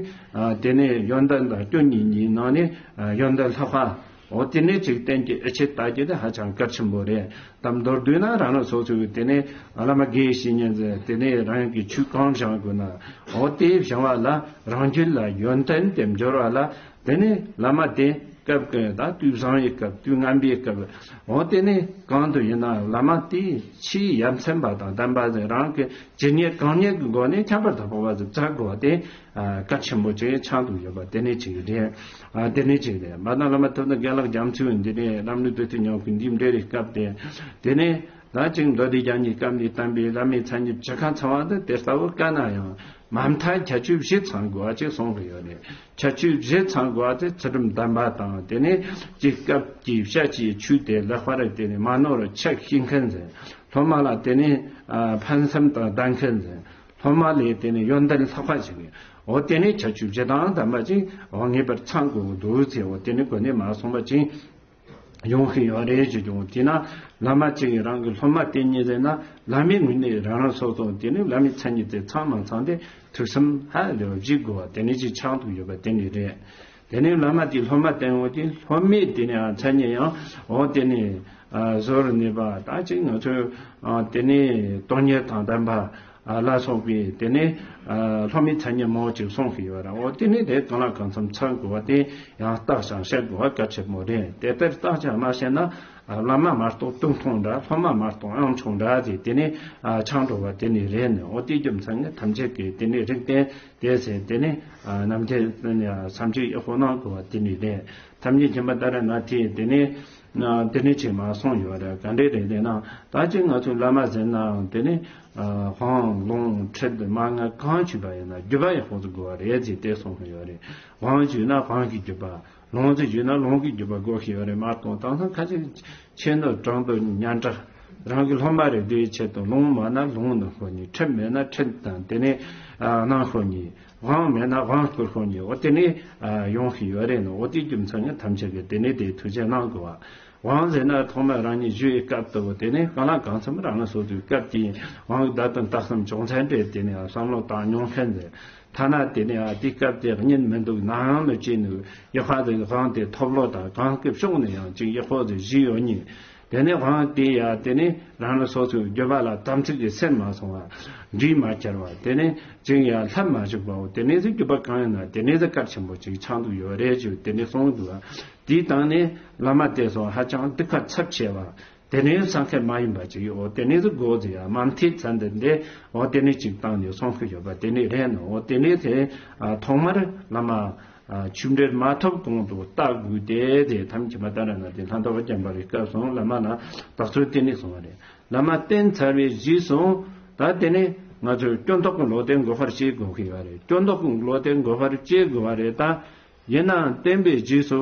དེ་ནི་ཡོན་ཏན་དང་སྐྱོན་གཉིས་ཀྱི་ནང་ནས་ཡོན་ཏན་ལྷག་པ། འོ་དེ་ནས་ཅིག་བསྟན་གྱི་ཨེ་ཆེ་ལྟ་རྒྱུ་དེ་ཧ་ཅང་གལ་ཆེན་པོ་རེད། དམ་མདོར་བསྡུས་ན་རང་རང་སོ་སོའི་དེ་ནས་བླ་མ་དགེ་བའི་བཤེས་གཉེན་ཟེར་དེ་ནས་རང་གི་ཆོས་གང་སྦྱང་དགོས་ན། འོ་དེ་སྦྱང་བ་ལ་རང་རྒྱུད་ལ་ཡོན་ཏན་དེ་འབྱོར་བ་ལ། དེ་ནས་བླ་མ་དེ་སྐབས་ཀྱི་ད་དུས་བཟང་བའི་སྐབས་དུས་ངན་པའི་སྐབས། འོ་དེ་ནས་གང་དུ་ཡིན་ན་བླ་མ་དེ་ཆེས་ཡ་མཚན་པ་དང་ལྡན་པ་ཟེར། རང་གི་ཇི་སྙེད་གང་སྙེད་ཀྱི་སྒོ་ནས་ཁྱད་པར་དུ་འཕགས་པ་ཟེར་བཙལ་དགོས་པ་དེ། ཨ་གལ་ཆེན་པོ་ཅིག་ཆགས་འདུག་ཡོད་པ་དེ་ནས་ཅིག་རེད། ཨ་དེ་ནས་ཅིག་རེད། མ་དང་བླ་མ་ཐུབ་བསྟན་རྒན་ལགས་རྒྱ་མཚོས་འདི་ནས་བླ་མའི་བདུད་རྩི་ཉོག་གི་འདི་འདྲ་རེ་སྐབས་དེ། དེ་ནས་ད་ཅིག་མདོ་སྡེ་རྒྱན་གྱི་སྐབས་འདི་བསྟན་པའི་བླ་མའི་མཚན་ཉིད་ཇི་ཁ་ཚང་བ་འདི་དེ་ལྟ་བུ་དཀའ་ན་ཡང་། མ་མཐའ་ཁྱད་ཆོས་བཞི་ཚང་དགོས་པ་ཅིག་གསུང་གི་ཡོད་རེད། ཁྱད་ཆོས་བཞི་ཚང་དགོས་པ་དེ་ཚུལ་ཁྲིམས་ལྡན་པ་དང་། དེ་ནས་ཅིག་སྐབས་ཀྱི་བཤད་ཀྱི་ཆོས་དེ་ལེགས་པར་དེ་ནས་མ་ནོར་ཆ་ཤེས་མཁན་ཟེར། སློབ་མ་ལ་དེ་ནས་ཨ་ཕན་སེམས་དང་ལྡན་མཁན་ཟེར། སློབ་མ་ལས་དེ་ནས་ཡོན་ཏན་ལྷག་པ་ཞིག་ཡིན། འོ་དེ་ནས་ཁྱད་ཆོས་བཞི་དང་ལྡན་པ་ཅིག་འོ་ངེས་པར་ཚང་དགོས་འདུག་ཟེར། འོ་དེ་ནས་གོ་ནས་མ་སོང་བ་ཅིག་ཡོང་གི་ཡོད་རེད་ཅེས་བྱུང་། དེས་ན་བླ་མ་གཅིག་རང་གི་སློབ་མ་དེ་ཉིད་ཟེར་ན་བླ་མའི་ངོས་ནས་རང་རང་སོ་སོ་དེ་ནས་བླ་མའི་མཚན་ཉིད་དེ་ཚང་མ་ཚང་སྟེ་ཐུགས་སེམས་ཧ་ལས་པ་བཞེས་དགོས་པ་དེ་ནས་ཅིག་ཆགས་འདུག་ཡོད་པ་དེ་ནས་རེད། དེ་ནས་བླ་མ་དེའི་སློབ་མ་བསྟེན་འོང་དུས་སློབ་མས་དེ་ནས་མཚན་ཉིད་ཡང་འོ་དེ་ནས་ཨ་བཟོ་རུ་ནུས་པ། ད་ཅིག་ང་ཚོས་ཨ་དེ་ནས་སྟོང་ཉིད་དང་ལྡན་པ་ཨ་ལ་སོགས་པའི་དེ་ནས་ཨ་སློབ་མའི་མཚན་ཉིད་མང་པོ་ཅིག་གསུངས་ཤིག་ཡོད་ར། འོ་དེ་ནས་དེ་གང་ལ་གང་འཚམ་ཚང་དགོས་པ་དེ་ཡང་བརྟག་ཅིང་དཔྱད་དགོས་པ་གལ་ཆེན་པོ་རེད། དེ་ལྟར་བརྟག་ཅིང་མ་དཔྱད་ན་ཨ་བླ་མ་མ་གཏོགས་སྟོང་ཐུང་འདྲ། སློབ་མ་མ་གཏོགས་དབྱངས་ཆུང་འདྲ་ཟེར་དེ་ནས་ཨ་ཆགས་འགྲོ་བ་དེ་ནས་རེད་ནས། འོ་དེའི་རྒྱུ་མཚན་ནི་ཐམས་ཅད་ཀྱིས་དེ་ནས་རིགས་བསྟེན། དེ་ཟེར་དེ་ནི་ཨ་རྣམ་འདྲེན་ཡ་སེམས་ཅན་ཡག་པོ་གནང་དགོས་པ་དེ་ནི་རེད། ཐམས་ཅད་མཁྱེན་པ་ཏཱ་ར་ནཱ་ཐས་དེ་ནི་ཨ་དེ་ནི་ཅིག་མ་གསུངས་ཡོད་རེད། ག་འདྲས་རེད་ཟེར་ན། ད་ཅིག་ང་ཚོའི་བླ་མ་ཟེར་ནའང་དེ་ནི་ཨ་དབང་ལུང་ཁྲིད་མན་ངག་གང་བྱས་པ་ཡིན་ན་བརྒྱུད་པ་ཡག་པོ་ཟིག་དགོས་པ་རེད་ཟེར་དེ་གསུངས་ཡོད་རེད། དབང་ཞུས་ན་དབང་གི་བརྒྱུད་པ། ལུང་ཟིག་ཞུས་ན་ལུང་གི་བརྒྱུད་པ་དགོས་ཤེས་ཡོད་རེད་མ་གཏོགས། དེང་སང་ཁ་ཅིག་ཆེ་འདོད་གྲོང་འདོད་སྙན་གྲགས། རང་གི་སློབ་མ་རེ་བསྡུ་བའི་ཆེད་དུ་ལུང་མ་ན་ལུང་ནང་ཤོག་ཉིན། ཁྲིད་མེད་ན་ཁྲིད་དང་དེ་ནས་ཨ་གནང་ཤོག་ཉིན། དབང་མེད་ན་དབང་བསྐུར་ཤོག་ཉིན། འོ་དེ་ནས་ཨ་ཡོང་ཤེས་ཡོད་རེད་ནོ། འོ་དེའི་རྒྱུ་མཚན་ནི་ཐམས་ཅད་ཀྱིས་དེ་ནས་དེའི་ཐུགས་རྗེ་གནང་དགོས་པ། དབང་ཟེར་ན་ཐོག་མར་རང་ཉིད་ཞུ་བའི་སྐབས་དུ་དེ་ནས་གང་ལ་གང་འཚམ་རང་ལ་སོ་སོའི་སྐབས་ཀྱི་དབང་བདག་དང་བདག་སེམས་ཅུང་ཟད་འདྲེས་དེ་ནས་བསམ་བློ་བཏང་མྱོང་མཁན་ཟེར། ཐ་ན་དེ་ནས་ཨ་དེའི་སྐབས་དེ་གཉིད་མི་འདུག་ནམ་ཡང་མི་བྱེད་ནུས། ཡག་པ་དེ་དབང་དེ་ཐོབ་ལོ་དང་གང་སྐབས་ཕྱོགས་ནས་ཡང་ཅིག་ཡག་པོ་དེ་བཞི་ཡོད་ཉིན། དེ་ནས་དབང་དེ་ཡང་དེ་ནས་རང་ལ་སོ་སོའི་འགྱོད་པ་ལ་དམ་ཚིག་གི་སེམས་མ་སོང་བ། འདྲིས་མ་ཁྱེར་བ། དེ་ནས་ཅིང་ཡང་ལྷབ་མ་བཅུག་པའོ། དེ་ནས་ཟིག་འགྱོད་པ་གང་ཡིན་ན་དེ་ནས་ཟིག་གལ་ཆེན་པོ་ཅིག་ཆགས་འདུག་ཡོད་རེད་ཅེས་དེ་ནས་གསུངས་འདུག་བ། དེའི་སྟེང་ནས་བླ་མ་དེ་ཚོ་ཧ་ཅང་སྡུག་ཁ་ཚབས་ཆེ་བ། དེ་ནས་སངས་རྒྱས་མ་ཡིན་པ་ཅིག་ཡོད། དེ་ནས་ཟིག་སྒོ་ཟིག་ཡང་མ་མཐའི་ཚན་དེ་འདི་འོ་དེ་ནས་ཅིག་བཏང་ནས་གསུང་གི་ཡོད་པ་དེ་ནས་རེད་ནོ། འོ་དེ་ནས་དེ་ཐོག་མར་བླ་མ། ཨ། ཆོས་འབྲེལ་མ་ཐོབ་གོང་དུ་བལྟ་དགོས་ཏེ། དེ་ཐམས་ཅད་མ་ལྟ་ར་ན་དེ་ལྷ་འདྲ་བ་བརྒྱན་པ་རེ་སྐབས་སོང་བླ་མ་ལ་བདག་ཚོས་དེ་ནས་གསུངས་པ་རེད། བླ་མ་བསྟེན་ཚར་བའི་རྗེས་སུ་ད་དེ་ནས་ང་ཚོས་སྐྱོན་བདག་གི་བློ་དེ་འགོག་པར་བྱེད་དགོས་ཀྱི་ཡོད་རེད། སྐྱོན་བདག་གི་བློ་དེ་འགོག་པར་བྱེད་དགོས་པ་རེད་ད། ཡིན་ནའང་བསྟེན་པའི་རྗེས་སུ་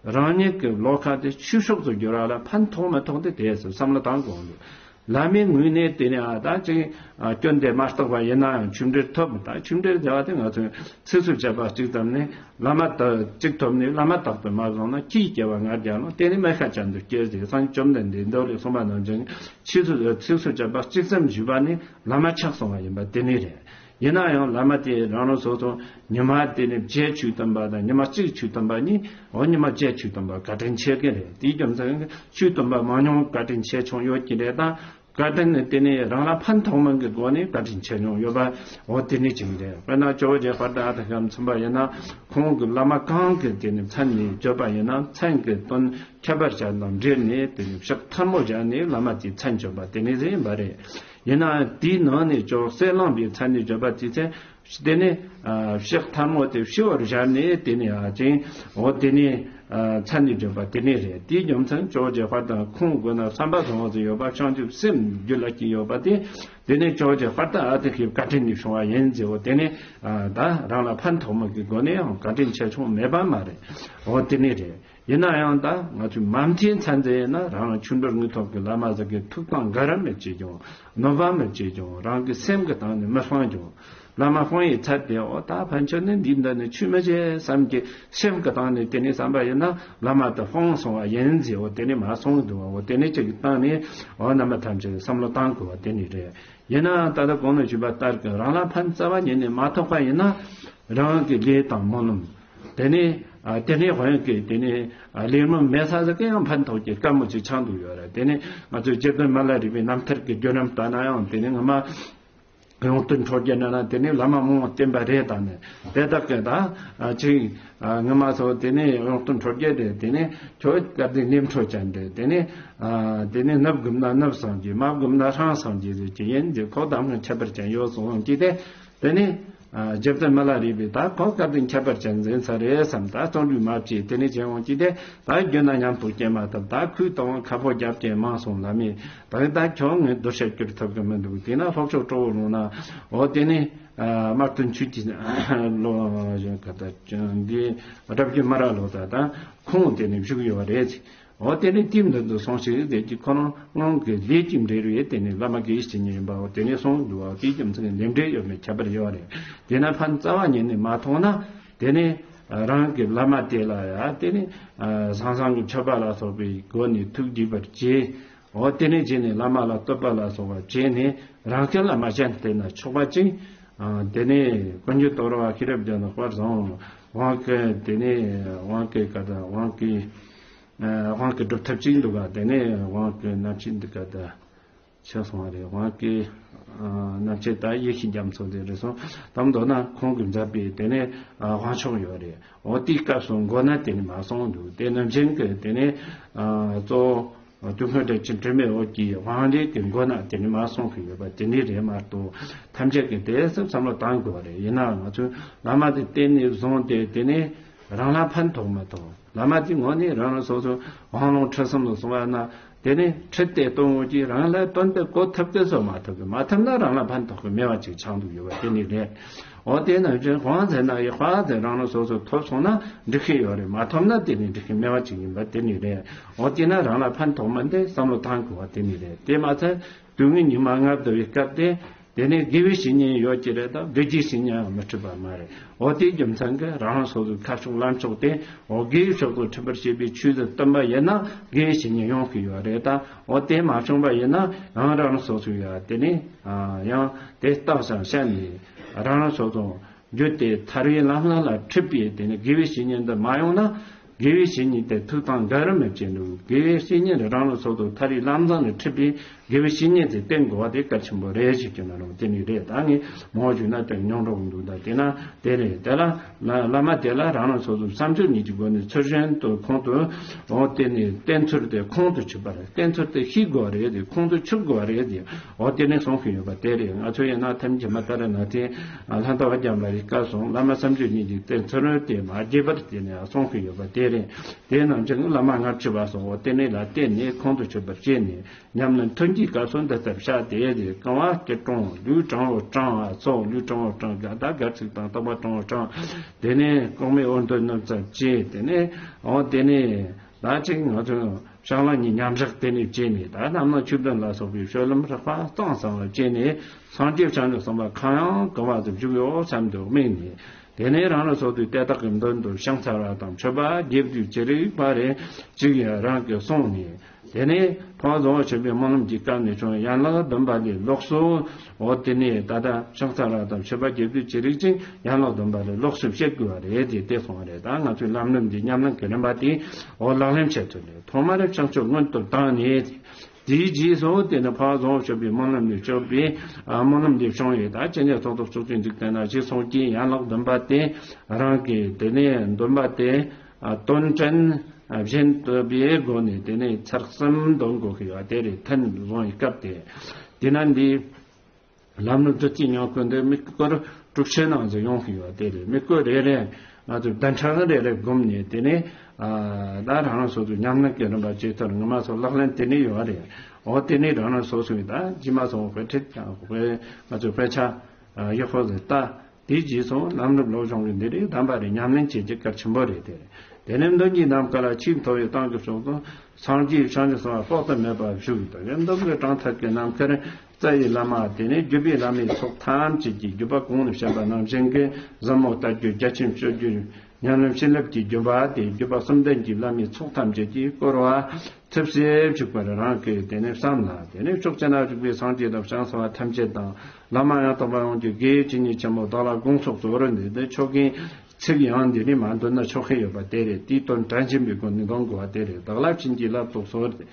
རང་ཉིད་ཀྱི་བློ་ཁ་དེ་ཆོས་ཕྱོགས་སུ་བསྒྱུར་བ་ལ་ཕན་ཐོགས་མི་ཐོགས་དེ་དེ་སུ་བསམ་བློ་བཏང་དགོས་འདུག་བླ་མའི་ངོས་ནས་དེ་ནས་ཨ་ད་ཅིག་ཨ་སྐྱོན་དེ་མ་རྟོགས་པ་ཡིན་ན་ཡང་ཆོས་འབྲེལ་ཐོབ། ད་ཆོས་འབྲེལ་ཟེར་བ་དེ་ང་ཚོས་ཚིགས་སུ་བཅད་པ་གཅིག་ཙམ་ནས་བླ་མ་དག་གཅིག་ཐོབ་ནས་བླ་མ་དག་ཏུ་མ་བཟུང་ན་ཁྱིའི་སྐྱེ་བ་ང་རྒྱལ་ལོ། དེ་ནི་མེ་ཤ་ཅན་དུ་སྐྱེ་ཟེར་སངས་རྒྱས་བཅོམ་ལྡན་འདས་འདི་ལས་གསུངས་པ་ནང་བཞིན་ཚིགས་སུ་ཚིགས་སུ་བཅད་པ་གཅིག་ཙམ་ཞུས་པ་ནི་བླ་མ་ཆགས་སོང་བ་ཡིན་པ་དེ་ནི་རེད། ཡིན་ན་ཡང་བླ་མ་དེ་རང་རང་སོ་སོ་ཉི་མ་དེ་ནི་བརྒྱད་ཆོས་སྟོན་པ་དང་ཉི་མ་གཅིག་ཆོས་སྟོན་པ་གཉིས། འོ་ཉི་མ་བརྒྱད་ཆོས་སྟོན་པ་བཀའ་དྲིན་ཆེ་གི་རེད། དེའི་རྒྱུ་མཚན་ཆོས་སྟོན་པ་མང་ཉུང་བཀའ་དྲིན་ཆེ་ཆུང་ཡོད་ཀྱི་རེད་ད། བཀའ་དྲིན་ནི་དེ་ནས་རང་ལ་ཕན་ཐོགས་མིན་གྱི་སྒོ་ནས་བཀའ་དྲིན་ཆེ་ཆུང་ཡོད་པ། འོ་དེ་ནི་ཅིག་རེད། དཔེར་ན་ཇོ་བོ་རྗེ་དཔལ་ལྡན་ཨ་ཏི་ཤ་མཚོན་པ་ཡིན་ན་ཁོང་གི་བླ་མ་གང་གི་དེ་ནི་མཚན་ནས་བརྗོད་པ་ཡིན་ན་མཚན་གྱི་དོན་ཁྱད་པར་ཅན་དང་འབྲེལ་ནས་དེ་ནི་ཕྱག་ཐལ་མོ་སྦྱར་ནས་བླ་མ་དེའི་མཚན་བརྗོད་པ་དེ་ནི་ཟེར་ཡིན་པ་རེད། ཡིན་ནའང་དེའི་ནང་ནས་ཅོག་གསེར་གླིང་པའི་མཚན་ནས་བརྗོད་པ་དེ་ཚེ། དེ་ནས་ཕྱག་ཐལ་མོ་དེ་ཕྱི་བར་སྦྱར་ནས་དེ་ནས་ཨ་ཅིང་འོ་དེ་ནས་མཚན་ནས་བརྗོད་པ་དེ་ནས་རེད། དེའི་རྒྱུ་མཚན་ཇོ་བོ་རྗེ་དཔལ་ལྡན་ཁོང་མགོ་ན་བསམ་པ་བཟང་བ་ཟིག་ཡོད་པ་བྱང་ཆུབ་སེམས་རྒྱུད་ལ་སྐྱེས་ཡོད་པ་དེ། དེ་ནས་ཇོ་བོ་རྗེ་དཔལ་ལྡན་ཨ་ཏི་ཤའི་བཀའ་དྲིན་ནས་བྱུང་བ་ཡིན་ཟེར། འོ་དེ་ནས་ད་རང་ལ་ཕན་ཐོགས་མིན་གྱི་སྒོ་ནས་ཡང་བཀའ་དྲིན་ཆེ་ཆུང་མེད་པ་མ་རེད། འོ་དེ་ནས་རེད། ཡིན་ན་ཡང་ད་ང་ཚོའི་མ་མཐའི་མཚན་ཟེར་ན་རང་ལ་ཆོས་འབྲེལ་དངོས་ཐོབ་ཀྱི་བླ་མ་ཟེར་གི་ཐུགས་དང་འགལ་ར་མི་བྱེད་ཀྱང་གནོད་པ་མི་བྱེད་ཀྱང་རང་གི་སེམས་ཀྱི་སྟེང་ནས་མི་སྤང་ཀྱང་། བླ་མ་སྤང་ཡི་ཚད་དེ་འོ་ད་ཕན་ཆད་ནི་འདིའི་མདུན་ནས་ཆོས་མི་བྱེད་བསམ་གྱི་སེམས་ཀྱི་སྟེང་ནས་དེ་ནས་བསམ་པ་ཡིན་ན་བླ་མ་དེ་སྤངས་སོང་བ་ཡིན་ཟེར། འོ་དེ་ནས་མ་སོང་འདུག་འོ་དེ་ནས་ཅིག་གི་སྟེང་ནས་འོ་རྣམ་པ་ཐམས་ཅད་བསམ་བློ་བཏང་དགོས་པ་དེ་ནས་རེད། ཡིན་ནའང་ད་ལྟ་གོང་ནས་ཞུས་པ་ལྟར་གྱི་རང་ལ་ཕན་རྩ་བ་ཉིད་ནས་མ་ཐོགས་པ་ཡིན་ན་རང་གི་ལས་དང་སྨོན་ལམ། དེ་ནས་ཨ་དེ་ནས་དཔལ་གྱི་དེ་ནས་ཨ་ལས་སྨོན་མེད་ས་ཟིག་གི་ཡང་ཕན་ཐོགས་ཀྱི་དཀའ་མོ་ཅིག་ཆགས་འདུག་ཡོད་རེད། དེ་ནས་ང་ཚོས་རྗེ་བཙུན་མི་ལ་རས་པའི་རྣམ་ཐར་གྱི་བརྒྱུད་རིམ་ལྟ་ན་ཡང་དེ་ནས་ངོ་མ་ཡོངས་དོན་འཕྲོ་རྒྱས་ན་ན་དེ་ནས་བླ་མ་མང་བོ་བསྟེན་པ་རེད། ད་ནི་དེ་དག་གི་ད་ཨ་ཅིག་ཨ་ངོ་མ་སོ་དེ་ནས་ཡོངས་དོན་འཕྲོ་རྒྱས་རེད། དེ་ནས་ཁྱོད་སྐལ་ལྡན་གནས་འཕྲོ་ཅན་རེད། དེ་ནས་ཨ་དེ་ནས་ནུབ་དགོས་ན་ནུབ་སངས་རྒྱས། མ་དགོས་ན་སངས་སངས་རྒྱས་ཟེར་གྱི་ཡིན། དེ་ཁོག་གདམས་ངག་ཁྱད་པར་ཅན་ཡོད་སོང་གི་དེ། དེ་ནས་ཨ་རྗེ་བཙུན་མི་ལ་རས་པས་ད་ཁོ་བཀའ་དྲིན་ཁྱད་པར་ཅན་ཟིན་ས་རེད་བསམ། ད་བརྩོན་འགྲུས་མ་བྱས་དེ་ནས་བྱས་འོང་གི་དེ་ད་རྒྱུ་ན་མཉམ་དུ་སྐྱེ་མ་ཐུབ། ད་ཁོས་དང་ཁ་ཕོ་རྒྱབ་ཀྱི་མང་སོང་ལ་མེད། ད་ད་ཁྱོད་ངས་གདུལ་བྱ་བསྒྱུར་ཐུབ་གི་མི་འདུག་དེ་ན་ལྷོ་ཕྱོགས་སྤྲོ་བོ་ལུང་ན་འོ་དེ་ནས་ཨ་དམར་སྟོན་ཆོས་ཀྱི་ལོ་ག་ད་འདི་སྒྲ་བསྒྱུར་མ་ར་ལོ་ད་ད་ཁོང་དེ་ནས་བཞུགས་ཡོད་རེད། འོ་དེ་ནས་དེའི་མདུན་དུ་སོང་ཞིག་དེ་གི་ཁོ་རང་རང་གི་ལས་ཀྱི་འབྲེལ་བས་དེ་ནས་བླ་མ་དགེ་བའི་བཤེས་གཉེན་ཡིན་པ། འོ་དེ་ནས་སོང་འདུག་བ། དེའི་རྒྱུ་མཚན་ནི་ལས་འབྲེལ་ཡོད་མེད་ཁྱད་པར་ཡོད་རེད། དེ་ན་ཕན་རྩ་བ་ཉིད་ནས་མ་མཐོང་ན་དེ་ནས་རང་གི་བླ་མ་དེ་ལ་ཡ་དེ་ནས་བཟང་བཟང་གི་མཆོད་པ་ལ་སོགས་པའི་སྒོ་ནས་ཐུགས་དགྱེས་པར་བྱས། འོ་དེ་ནས་རྗེས་ནས་བླ་མ་ལ་བསྟོད་པ་ལ་སོགས་པ་བྱས་ནས་རང་གི་བླ་མ་གཞན་བསྟེན་ན་ཆོག་པ་ཅིག་དེ་ནས་ཀུན་མཁྱེན་དོ་རུང་བ་ཤེས་རབ་རྒྱལ་ནས་དཔལ་བཟང་དབང་གི་དེ་ནས་དབང་གི་ག་ད་དབང་གི་ཨ་དབང་གི་སྒྲུབ་ཐབས་ཅིག་འདུག་ག་དེ་ནས་དབང་གི་རྣམ་བཤད་འདི་ག་ད་ཆགས་སོང་བ་རེད། དབང་གི་ཨ་རྣམ་བཤད་ད་ཡེ་ཤེས་རྒྱ་མཚོ་དེ་རེད་སོང་། དམ་མདོར་ན་ཁོང་གིས་མཛད་པའི་དེ་ནས་ཨ་དབང་ཆོག་ཡོད་རེད། འོ་དེའི་སྐབས་སུ་མགོ་ན་དེ་ནས་མ་སོང་འདུག་དེ་ནམ་རྒྱུན་གྱི་དེ་ནས་ཨ་གཙོ་བོ་དུས་མཁོ་འདྲ་ཅིག་དྲི་མེད་འོད་ཀྱི་དབང་ལས་ཀྱི་མགོ་ན་དེ་ནས་མ་སོང་གི་ཡོད་པ་དེ་ནས་རེད་མ་གཏོགས་ཐམས་ཅད་ཀྱིས་དེ་སེམས་བསམ་བློ་བཏང་དགོས་པ་རེད། ཡིན་ནའང་ང་ཚོས་བླ་མ་དེ་བསྟེན་ནས་བཟུང་སྟེ་དེ་ནས་རང་ལ་ཕན་ཐོགས་མ་ཐོགས། བླ་མ་དེ་དངོས་གནས་རང་རང་སོ་སོ་དབང་ལུང་ཁྲིད་གསུམ་ལ་སོང་བ་ན་དེ་ནས་ཁྲིད་དེ་གཏོང་འོང་གི་རང་ལ་དོན་དེ་གོ་ཐུབ་ཀི་སོ་མ་ཐུབ་ཀི་མ་ཐུབ་ན་རང་ལ་ཕན་ཐོགས་ཀི་མེད་པ་ཅིག་ཆགས་འདུག་ཡོད་པ་དེ་ནི་རེད། འོ་དེ་ནང་བཞིན་དབང་ཟེར་ན་ཡི་དཔལ་དེ་རང་རང་སོ་སོ་ཐོབ་སོང་ན་འགྲིག་གི་ཡོད་རེད། མ་ཐོབ་ན་དེ་ནི་འགྲིག་གི་མེད་པ་ཅིག་ཡིན་པ་དེ་ནི་རེད། འོ་དེ་ན་རང་ལ་ཕན་ཐོགས་མིན་དེ་བསམ་བློ་བཏང་དགོས་པ་དེ་ནི་རེད། དེ་མ་ཚད་དུས་ངན་ཉི་མ་ལྔ་བསྡུ་བའི་སྐབས་དེ། དེ་ནས་དགེ་བའི་བཤེས་གཉེན་ཡོད་ཀྱི་རེད་དང་བདུད་ཀྱི་བཤེས་གཉེན་ཡང་མི་འཁྲུལ་པ་མ་རེད། འོ་དེའི་རྒྱུ་མཚན་གྱིས་རང་རང་སོ་སོའི་ཁ་ཕྱོགས་ལམ་ཕྱོགས་དེ་འོ་དགེ་བའི་ཕྱོགས་སུ་འཁྲིད་པར་བྱེད་པའི་ཆོས་སུ་བསྟུན་པ་ཡིན་ན་དགེ་བའི་བཤེས་གཉེན་ཡོང་གི་ཡོད་རེད་དང་། འོ་དེ་མ་བྱུང་བ་ཡིན་ན་ཡང་རང་རང་སོ་སོའི་ཡ་དེ་ནས་ཡང་དེ་བརྟག་ཙམ་བྱས་ནས་རང་རང་སོ་སོ་རྒྱུད་དེ་ཐར་བའི་ལམ་སྣ་ལ་འཁྲིད་པའི་དེ་ནས་དགེ་བའི་བཤེས་གཉེན་འདི་མ་ཡོང་ན། དགེ་བའི་བཤེས་གཉེན་དེ་ཐུགས་དང་འགལ་རུ་མེད་ཅེས་འདུག་དགེ་བའི་བཤེས་གཉེན་རང་རང་སོ་སོ་མཐར་ཡི་ལམ་བཟང་ལས་ཁྲིད་པའི་དགེ་བའི་བཤེས་གཉེན་དེ་བསྟེན་དགོས་པ་དེ་གལ་ཆེན་པོ་རེད་ཅེས་བརྗོད་ན་རུང་དེ་ནི་རེད། ད་ངས་མང་ཞུས་ན་དེ་ཉུང་འགྲོ་གི་འདུག་ད་དེ་ན་དེ་རེད། དེ་ལ་བླ་མ་དེ་ལ་རང་རང་སོ་སོའི་བསམ་སྤྱོད་གཉིས་ཀྱི་སྒོ་ནས་ཚུལ་བཞིན་དུ་ཁོང་དུ་འོ་དེ་ནི་བསྟེན་ཚུལ་དེ་ཁོང་དུ་ཆུད་པ་རེད། བསྟེན་ཚུལ་དེ་ཤེས་དགོས་རེད། དེ་ཁོང་དུ་ཆུད་དགོས་རེད། དེ་འོ་དེ་ནི་གསུང་གི་ཡོད་པ་དེ་རེད། ང་ཚོ་ཡིན་ན་ཐམས་ཅད་མ་ལྟར་ན་དེ་ལྷ་ལྟ་བ་རྒྱམ་པ་རིག་བཀའ་གསུང་བླ་མ་བསམ་སྤྱོད་གཉིས་ཀྱི་བསྟེན་ཚུལ་དེ་མ་རྒྱས་པར་དེ་ནི་གསུང་གི་ཡོད་པ་དེ་རེད། དེ་རྣམས་ཀྱང་བླ་མ་སྔ་ཕྱི་བ་སོགས་དེ་ནས་ལ་བརྟེན་ནས་ཁོང་དུ་ཆུད་པར་བྱས་ནས་ཉམས་ལེན་ཐུན་གྱི་སྐབས་སུ་འདི་ལྟར་བྱ་སྟེ། རྐང་བ་སྐྱིལ་ཀྲུང་ལུས་དྲང་བོར་དྲང་བ་སོགས། ལུས་དྲང་བོར་དྲང་བ་དང་སྒལ་ཚིགས་དང་རྟག་པ་དྲང་བོར་དྲང་། དེ་ནས་ལྐོག་མའི་འོར་འདོན་ནུབ་ཙམ་བྱས། དེ་ནས་འོ་དེ་ནས་ད་ཅིག་ང་ཚོས་བཤང་ལག་གཉིས་མཉམ་བཞག་དེ་ནས་བྱས་ནས། ད་རྣམ་སྣང་ཆོས་བདུན་ལ་སོགས་པའི་སྤྱོད་ལམ་རིག་པ་གཙང་གཙང་བ་བྱས་ནས། སངས་རྒྱས་བྱང་ཆུབ་སེམས་དཔའ་གང་ཡང་གང་བ་དུ་བཞུགས་ཡོད་བསམ་དུ་དམིགས་ནས། དེ་ནས་རང་རང་སོ་སོའི་དེ་དག་གི་མདུན་དུ་བྱང་ཚར་བ་དང་མཆོད་པ་རྒྱས་བསྡུས་ཅི་རིགས་པ་རེ་གཅིག་ཡང་རང་གིས་གསུངས་ནས། དེ་ནས་འཕགས་པ་བཟང་པོ་སྤྱོད་པའི་སྨོན་ལམ་གྱི་སྐབས་ནས་བྱུང་བའི་ཡན་ལག་བདུན་པ་ལས་ལོགས་སུ། འོ་དེ་ནས་ད་ལྟ་བྱང་ཚར་བ་དང་མཆོད་པ་རྒྱས་བསྡུས་ཅི་རིགས་ཅིག་ཡན་ལག་བདུན་པ་ལས་ལོགས་སུ་བཤད་དགོས་པ་རེད། དེ་དེ་གསུངས་པ་རེད། ད་ང་ཚོའི་ལམ་རིམ་འདི་ཉམས་ལེན་གྱི་རིམ་པ་དེ་འོ་ལག་ལེན་བྱེད་ཚུལ་ལས་ཐོག་མར་བྱང་ཆུབ་མངོན་དུ་བཏང་ནས། དེའི་རྗེས་སུ་དེ་ནི་འཕགས་པ་བཟང་པོ་སྤྱོད་པའི་སྨོན་ལམ་ནས་སྤྱོད་པའི་ཨ་སྨོན་ལམ་འདི་བྱུང་བས། ད་ཇི་སྙེད་ཚོགས་རྫོགས་སྤྱོད་ཀྱི་འཇིག་རྟེན་ན་ཞེས་གསུངས་ཀྱི་ཡན་ལག་བདུན་པ་དེ་རང་གི་དེ་ནས་འདུན་པ་དེ་ཨ་དོན་དྲན་བཞིན་དུ་པའི་སྒོ་ནས་དེ་ནས་ཚར་གསུམ་འདོན་དགོས་ཀྱི་ཡོད། དེ་རེད། ཐུན་བཟུང་བའི་སྐབས་དེ། དེས་ན་འདི་ལམ་ནི་བདུད་རྩིའི་ཉེན་ཁ་འདི་དམིགས་སྐོར་དྲུག་ཅུའི་ནང་དུ་ཡོང་གི་ཡོད། དེ་རེད། དམིགས་སྐོར་རེ་རེ་ང་ཚོས་བདུན་ཕྲག་རེ་རེ་བསྒོམས་ནས། དེ་ནས་ཨ་ད་རང་རང་སོ་སོའི་ཉམས་ལེན་གྱི་རིམ་པ་ཇེ་མཐོར་ངོ་མ་སོགས་ལག་ལེན་དེ་ནས་ཡོད་རེད། འོ་དེ་ནས་རང་རང་སོ་སོའི་ད་རྗེས་མ་སོགས་དཔེ་ཁྲིད་དང་དཔེ་ང་ཚོའི་དཔེ་ཆ་ཨ་ཡག་པོ་ཞིག་ལྟ། དེའི་རྗེས་སུ་ལམ་རིམ་བློ་སྦྱོང་གི་འདི་རིགས་དམ་པ་རེ་ཉམས་ལེན་བྱེད་རྒྱུ་གལ་ཆེན་པོ་རེད། དེ་རེད། དེ་ནས་མདུན་གྱི་ནམ་མཁའ་ལ་ཆེས་མཐོ་བའི་གཏམ་གྱི་ཕྱོགས་སུ་སངས་རྒྱས་བྱང་ཆུབ་སེམས་དཔའ་དཔག་ཏུ་མེད་པ་བཞུགས་ཏེ། མདུན་གྱི་གྲོང་ཐག་གི་ནམ་མཁར་རྩ་བའི་བླ་མ། དེ་ནས་བརྒྱུད་པའི་བླ་མའི་ཚོགས་ཐམས་ཅད་ཀྱིས་བརྒྱུད་པ་གོང་ནས་བཤད་པ་ནང་བཞིན་གྱི་ཟབ་མོ་ལྟ་བརྒྱུད་རྒྱ་ཆེན་སྤྱོད་བརྒྱུད་ཉམས་ལེན་བྱིན་རླབས་ཀྱི་བརྒྱུད་པ་དེ། བརྒྱུད་པ་གསུམ་ལྡན་གྱི་བླ་མའི་ཚོགས་ཐམས་ཅད་ཀྱིས་བསྐོར་བ་ཐུབ་སེ་བཞུགས་པར་རང་གིས་དེ་ནས་བསམ་ལ། དེ་ནས་ཕྱོགས་བཅུ་ན་བཞུགས་པའི་སངས་རྒྱས་དང་བྱང་ཆུབ་སེམས་དཔའ་ཐམས་ཅད་དང་། བླ་མ་ཡང་དག་པར་ཡོངས་ཀྱི་དགེ་བའི་བཤེས་གཉེན་ཆེན་པོ་དག་ལ་དགོངས་སོགས་གཙོ་བོར་འདི་ནི་ཆོ་གའི་ཚིག་ཡང་འདི་ནི་མ་འདོན་ན་ཆོག་གི་ཡོད་པ་དེ་རེད། དེའི་དོན་དྲན་བཞིན་པའི་སྒོ་ནས་འདོན་དགོས་པ་དེ་རེད། བདག་ལ་བྱིན་གྱིས་བརླབ་ཏུ་གསོལ་ཏེ།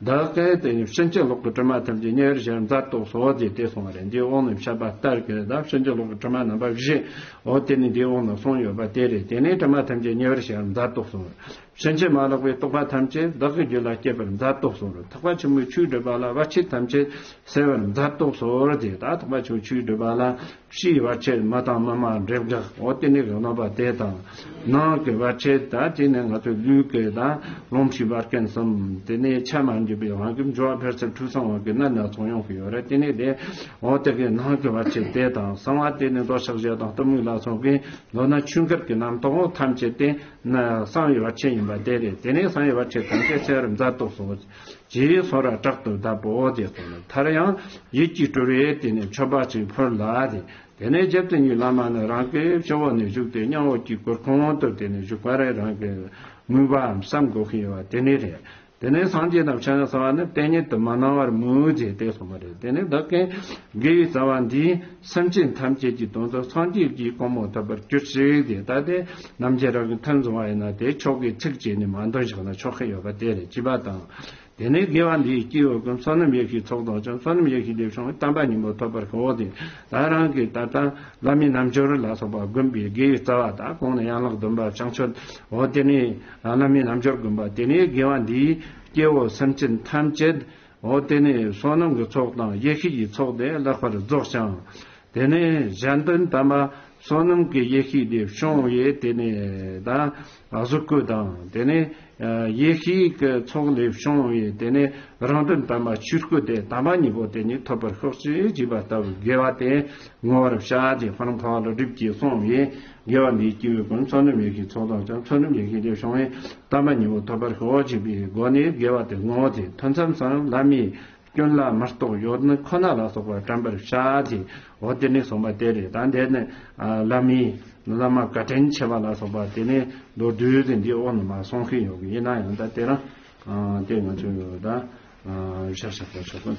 བདག་གིས་དེ་ནི་ཕྱིན་ཅི་ལོག་གི་དྲི་མ་ཐམས་ཅད་ཉེ་བར་ཞི་བར་མཛད་དུ་གསོལ་ཏེ། དེ་གསུངས་པ་རེད། འདིའི་འོག་ནས་བཤད་པ་ལྟར་གྱི་ད་ཕྱིན་ཅི་ལོག་གི་དྲི་མ་རྣམ་པ་བཞི། འོ་དེ་ནི་འདིའི་འོག་ན་གསུངས་ཡོད་པ་དེ་རེད། དེ་ནས་དྲི་མ་ཐམས་ཅད་ཉེ་བར་ཞི་བར་མཛད་དུ་གསོལ། ཕྱིན་ཅི་མ་ལོག་པའི་རྟོག་པ་ཐམས་ཅད་བདག་གི་རྒྱུད་ལ་སྐྱེད་པར་མཛད་དུ་གསོལ། ཐེག་པ་ཆེན་པོའི་ཆོས་སྒྲུབ་པ་ལ་བར་ཆད་ཐམས་ཅད་སེལ་བར་མཛད་དུ་གསོལ་ཏེ། ད་ཐེག་པ་ཆེན་པོའི་ཆོས་སྒྲུབ་པ་ལ་ཕྱིའི་བར་ཆད་མི་དང་མི་མ་འབྲེལ་བག་འོ་དེ་ནས་གནོད་པ་དེ་དང་། ནང་གི་བར་ཆད་ད་དེ་ནས་ང་ཚོའི་ལུས་ཀྱི་ད་རླུང་མཁྲིས་བད་ཀན་གསུམ། དེ་ནས་ཆ་མ་འཇུག་པའི་དབང་གིས་འབྱོར་བ་འཕེལ་ཚད་ཁྲུས་གསང་བ་གི་ནད་སྣ་ཚོགས་ཡོང་གི་ཡོད་རེད། དེ་ནས་དེ་འོ་དེ་གི་ནང་གི་བར་ཆད་དེ་དང་། གསང་བ་དེ་ནས་འདོད་ཆགས་ཞེ་སྡང་གཏི་མུག་ལ་སོགས་པའི་མདོར་ན་ཆོས་འགལ་གྱི་རྣམ་རྟོག་ཐམས་ཅད་དེ་ན་གསང་བའི་བར་ཆད་ཡིན་པ་དེ་རེད། དེ་ནས་གསང་བའི་བར་ཆད་ཐམས་ཅད་སེལ་བར་མཛད་དུ་གསོལ། ཅེས་གསོལ་རས་དྲག་ཏུ་བཏབ་པོ་དེ་གསུངས་ནས། མཐར་ཡང་ཡིད་ཀྱིས་སྤྲུལ་བའི་དེ་ནས་མཆོད་པ་ཅིག་ཕུལ་ལ། དེ་དེ་ནས་རྗེ་བཙུན་གྱི་བླ་མ་ནི་རང་གི་སྤྱི་བོ་ནས་བཞུགས་ཏེ་སྙིང་པོ་གི་གུར་ཁང་དུ་དེ་ནས་བཞུགས་པ་རེད། རང་གི་མོས་པའམ་བསམ་དགོས་ཀྱི་ཡོད་པ་དེ་ནས་རེད། དེ་ནས་སངས་རྒྱས་དང་བྱང་ཆུབ་སེམས་དཔའ་ནི་དེ་ཉིད་དུ་མ་སྣང་བར་མོས་ཏེ་དེ་གསུངས་པ་རེད། དེ་ནས་བདག་གིས་དགེ་བའི་རྩ་བ་འདིས་སེམས་ཅན་ཐམས་ཅད་ཀྱི་དོན་དུ་སངས་རྒྱས་ཀྱི་གོ་འཕང་ཐོབ་པར་གྱུར་ཅིག་དེ་ལྟ་སྟེ་རྣམ་འབྱེད་རང་གི་ཐུན་བཟུང་བ་ཡིན་ན་དེ་ཆོ་གའི་ཚིག་བཅད་ནས་མ་འདོན་བཞག་ན་ཆོག་གི་ཡོད་པ་དེ་རེད། ཅེས་པ་དང་། དེ་ནས་དགེ་བ་འདིའི་སྐྱེས་བུ་ཀུན་བསོད་ནམས་ཡེ་ཤེས་ཚོགས་དང་བཅས་བསོད་ནམས་ཡེ་ཤེས་ལས་བྱུང་བའི་དམ་པ་ཉིད་པོ་ཐོབ་པར་ཤོག་སྟེ། ད་རང་གི་ད་ལྟ་བླ་མའི་རྣལ་འབྱོར་ལ་སོགས་པ་བསྒོམས་པའི་དགེ་བའི་རྩ་བ་དང་། གོང་ནས་ཡན་ལག་བདུན་པ་བྱང་ཆུབ། འོ་དེ་ནས་བླ་མའི་རྣལ་འབྱོར་བསྒོམས་པ་དེ་ནས་དགེ་བ་འདིའི་སྐྱེ་བོ་སེམས་ཅན་ཐམས་ཅད། འོ་དེ་ནས་བསོད་ནམས་ཀྱི་ཚོགས་དང་ཡེ་ཤེས་ཀྱི་ཚོགས་དེ་ལེགས་པར་རྫོགས་ཤིང་། དེ་ནས་གཞན་དོན་དམ་པ་བསོད་ནམས་ཀྱི་ཡེ་ཤེས་ལས་བྱུང་བའི་དེ་ནས་ད་གཟུགས་སྐུ་དང་། དེ་ནས་ཡེ་ཤེས་ཀྱི་ཚོགས་ལས་བྱུང་བའི་དེ་ནས་རང་དོན་དམ་པ་ཆོས་སྐུ་དེ་དམ་པ་ཉིད་པོ་དེ་ཉིད་ཐོབ་པར་ཤོག་ཅེས་བགྱིས་པ་ལྟ་བུའི་དགེ་བ་དེ་བསྔོ་བར་བྱ་སྟེ། ཁོ་རང་འཕགས་པ་ཀླུ་སྒྲུབ་ཀྱིས་གསུངས་པའི་དགེ་བ་འདིའི་སྐྱེས་བུ་ཀུན་བསོད་ནམས་ཡེ་ཤེས་ཚོགས་དང་བཅས་བསོད་ནམས་ཡེ་ཤེས་ལས་བྱུང་བའི་དམ་པ་ཉིད་པོ་ཐོབ་པར་ཤོག་ཅེས་པའི་སྒོ་ནས་དགེ་བ་དེ་བསྔོ་སྟེ། ཐུན་མཚམས་སུ་བླ་མའི་སྐྱོན་ལ་མི་རྟོག་ཡོད་ནི་ཁོ་ན་ལ་སོགས་པ་དྲན་པར་བྱ་སྟེ། འོ་དེ་ནས་གསུངས་པ་དེ་རེད། ད་འདི་ནི་ཨ་བླ་མའི་བླ་མ་བཀའ་དྲིན་ཆེ་བ་ལ་སོགས་པ་དེ་ནས་མདོར་བསྡུས་ཏེ་འདིའི་འོག་ནས་མར་གསུང་གི་ཡོད་གི། ཡིན་ན་ཡང་ད་དེ་རིང་ཨ་དེ་ང་ཚོས་ད་ཨ་བཤད་བཤད་པ་ཆོག་གི།